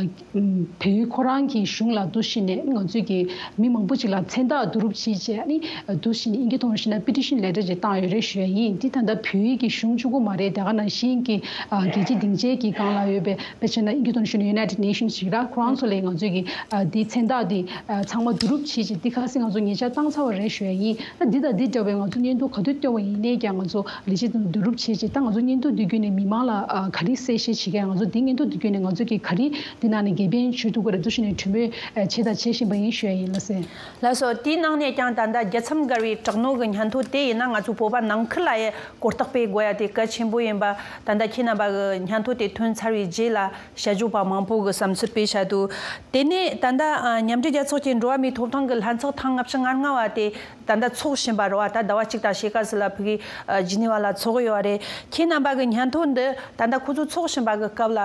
བོད་ཁོ་རང་གི་གཞུང་ལ་འདུག་སེ་ནས་ང་ཚོས་ཀྱི་མི་མང་པོ་ཅིག་ལ་མཚན་རྟགས་བསྡུ་རུབ་བྱས་བྱས་ནས། ཨ་འདུག་སེ་ནས་དབྱིན་སྐད་ཐོག་ནས་ཞུས་ན་པི་ཊི་ཤན་ལེ་ཊར་ཅིག་བཏང་ཡོད་རེད་ཞུ་ཡ་ཡིན། འདི་ད་ལྟ་བོད་ཀྱི་གཞུང་གཅིག་པོ་མ་རེད། དེ་ག་ནང་བཞིན་གྱི་ཨ་རྒྱལ་སྤྱིའི་སྡིངས་ཆའི་གི་སྒང་ལ་ཡོད་པའི། དཔེ་བྱས་ན་དབྱིན་སྐད་ཐོག་ནས་ཞུས་ན་United Nations ཞིག་ར། ཁོ་རང་ཚོ་ལ་ང་ཚོས་ཀྱི་ཨ་འདི་མཚན་རྟགས་འདི་ཨ་ཚང་མ་བསྡུ་རུབ་བྱས་བྱས། འདི་ཁ་སང་ང་ཚོ་ཉེ་ཆར་བཏང་ཚར་བ་རེད་ཞུ་ཡ་ཡིན། ཨ་འདི་དང་འདི་འདྲ་བའི་ང་ཚོ་སྙན་ཐོ་ག་དུས་བཏོན་པ་ཡིན་ནའི་ཀྱང་། ང་ཚོ་ལས་བྱེད་ཚོ་བསྡུ་རུབ་བྱས་བྱས། ད་ང་ཚོ་སྙན་ཐོ་འདི་བརྒྱུད་ནས་མི་མང་ལ་ཨ་ག་རེ་གསལ་བཤད་བྱེད་མཁན། ང་ཚོ་འདི་སྙན་ཐོ་འདི་བརྒྱུད་ནས་ང་ཚོས་ཀྱི་ག་རེ་འདི་ནང་ནས་འགན་ཕན་བྱེད་ཐུབ་ཀྱི་རེད། འདུག་སེ་ནས་གྲོས་མོལ་ཨ་བྱས་དང་བྱེད་བཞིན་པ་ཡིན་ཞུ་ཡ་ཡིན། ལགས་སེ། ལགས་སོ། དེའི་ནང་ནས་ཀྱང་ད་ལྟ་རྒྱལ་མཚམས་བརྒལ་བའི་དྲག་གནོན་གྱི་སྙན་ཐོ་དེ་ཡིན་ན། ང་ཚོ་བོད་པ་ནང་ཁུལ་ལ་ཡང་གོ་རྟོགས་སྤེལ་དགོས་ཡ་དེ་གལ་ཆེན་པོ་ཡིན་པ། ད་ལྟ་ཁྱེད་རྣམ་པ་གི་སྙན་ཐོ་དེ་ཐོན་ཚར་བའི་རྗེས་ལ་དཔྱད་འཇོག་པ་མང་པོ་གི་བསམ་ཚུལ་སྤེལ་བཞག་འདུག་དེ་ནས་ད་ལྟ་ཨ་མཉམ་འབྲེལ་རྒྱལ་ཚོགས་ཀྱི་འགྲོ་བ་མིའི་ཐོབ་ཐང་གི་ལྷན་ཚོགས་ཐེངས་ལྔ་བཅུ་ང་ལྔ་བ་དེ་ད་ལྟ་ཚོགས་བཞིན་པ་རེད་བ། ད་ཟླ་བ་གཅིག་དང་ཕྱེད་ཀ་ཙམ་ལ་ཕ་གི་ཨ་ཇི་ནི་ཝ་ལ་ཚོགས་ཡོད་རེད། ཁྱེད་རྣམ་པ་གི་སྙན་ཐོ་འདི་ད་ལྟ་ཁོ་ཚོ་ཚོགས་བཞིན་པ་གི་སྐབས་ལ་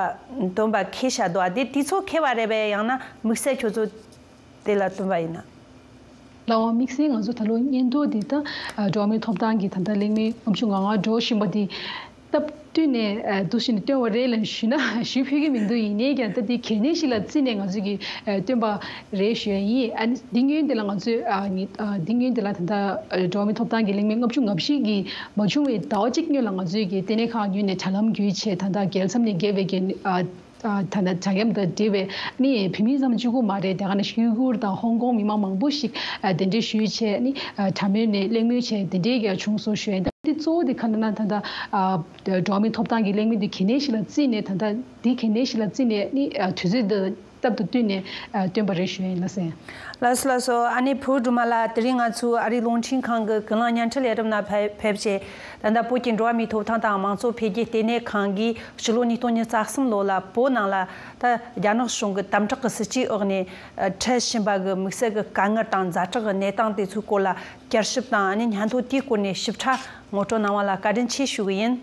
བཏོན་པ་མཁྱེན་བཞག་འདུག་ཨ། དེ་དུས་ཚོད་འཁེལ་བ་རེད་པས། ཡང་ན་དམིགས་བསལ་ཁྱོད་ཚོ་དེ་ལ་བཏོན་པ་ཡིན་ན། ལགས་འོང་། དམིགས་བསལ་ང་ཚོ་ད་ལོ་སྙན་ཐོ་འདི་ད་ཨ་འགྲོ་བ་མིའི་ཐོབ་ཐང་གི་ད་ལྟ་གླེང་མོལ་ལྔ་བཅུ་ང་ལྔ་འགྲོ་བཞིན་པ་འདི་སྟབས་བསྟུན་ནས་ཨ་འདུག་སེ་ནས་བཏོན་པ་རེད་ལབ་ཞུས་ན་ཞུ་ཕོད་ཀྱི་མི་འདུག་ཡིན་ནའི་ཀྱང་ད་འདི་གལ་གནད་ཞིག་ལ་བརྩིས་ནས་ང་ཚོས་ཀྱི་ཨ་བཏོན་པ་རེད་ཞུ་ཡ་ཡིན། ཨ་ནི་འདི་སྔོན་འདི་ལ་ང་ཚོས་ཨ་ནི་ཨ་འདི་སྔོན་འདི་ལ་ད་ལྟ་ཨ་འགྲོ་བ་མིའི་ཐོབ་ཐང་གི་གླེང་མོལ་ལྔ་བཅུ་ང་བཞི་གི་མ་བྱུང་བའི་ཟླ་བ་གཅིག་སྔོན་ལ་ང་ཚོས་ཀྱི་ལྟེ་གནས་ཁང་ངོས་ནས་དྲ་ལམ་བརྒྱུད་བྱས། ད་ལྟ་རྒྱལ་མཚམས་ནས་བརྒལ་བའི་གི་ཨ་ཨ་ད་ལྟ་དྲ་མཉམ་དང་འབྲེལ་བའི་ནི་བོད་མི་ཙམ་གཅིག་པུ་མ་རེད། དེ་ག་ནང་བཞིན་ཡུ་གུར་དང་ཧོང་ཀོང་མི་མང་མང་པོ་ཞིག་ཨ་གདན་འདྲེན་ཞུས་བྱས་ནི་ཨ་དྲ་མོལ་ནས་གླེང་མོལ་བྱས། དེ་འདྲའི་ཀྱང་བྱུང་སོང་ཞུ་ཡིན། ད་འདི་གཙོ་བོ་དེ་ག་ནས་ན་ད་ལྟ་ཨ་འགྲོ་བ་མིའི་ཐོབ་ཐང་གི་གླེང་མོལ་འདི་གལ་གནད་ཞིག་ལ་བརྩིས་ནས། ད་ལྟ་འདི་གལ་གནད་ཞིག་ལ་བརྩིས་ནས་ནི་ཨ་དུས་ཚོད་འདི་སྟབས་དང་བསྟུན་ནས་ཨ་བཏོན་པ་རེད་ཞུ་ཡིན། ལགས་སེ། ལགས་སོ། ལགས་སོ། ཨ་ནི་བུ་སྒྲོལ་མ་ལགས། དེ་རིང་ང་ཚོའི་ཨ་རིའི་རླུང་འཕྲིན་ཁང་གི་ཀུན་གླེང་བརྙན་འཕྲིན་ལས་རིམ་ནང་ཕེབས་ཕེབས་བྱས། ད་ལྟ་བོད་ཀྱི་འགྲོ་བ་མིའི་ཐོབ་ཐང་དང་མང་གཙོ་འཕེལ་རྒྱས་ལྟེ་གནས་ཁང་གིས་ཕྱི་ལོ་ཉིས་སྟོང་ཉི་ཤུ་རྩ་གསུམ་ལོ་ལ་བོད་ནང་ལ་ད་རྒྱ་ནག་གཞུང་གི་དམ་དྲག་གི་སྲིད་བྱུས་འོག་ནས་འཕྲད་བཞིན་པ་གི་དམིགས་བསལ་གྱི་དཀའ་ངལ་དང་ཛ་དྲག་གི་གནས་སྟངས་དེ་ཚོའི་སྐོར་ལ་བསྐྱར་ཞིབ་དང་། ཨ་ནི་སྙན་ཐོ་དེའི་སྐོར་ནས་ཞིབ་ཕྲ་ངོ་སྤྲོད་གནང་བ་ལ་བཀའ་དྲིན་ཆེ་ཞུ་གི་ཡིན།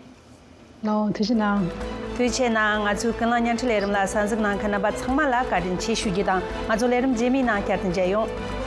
ལགས་འོང་། ཐུགས་རྗེ་གནང་། ཐུགས་རྗེ་གནང་། ང་ཚོའི་ཀུན་གླེང་བརྙན་འཕྲིན་ལས་རིམ་ལ་གསན་གཟིགས་གནང་མཁན་རྣམ་པ་ཚང་མ་ལ་བཀའ་དྲིན་ཆེ་ཞུ་རྒྱུ་དང་། ང་ཚོ་ལས་རིམ་རྗེས་མའི་ནང་བསྐྱར་དུ་མཇལ་ཡོང་།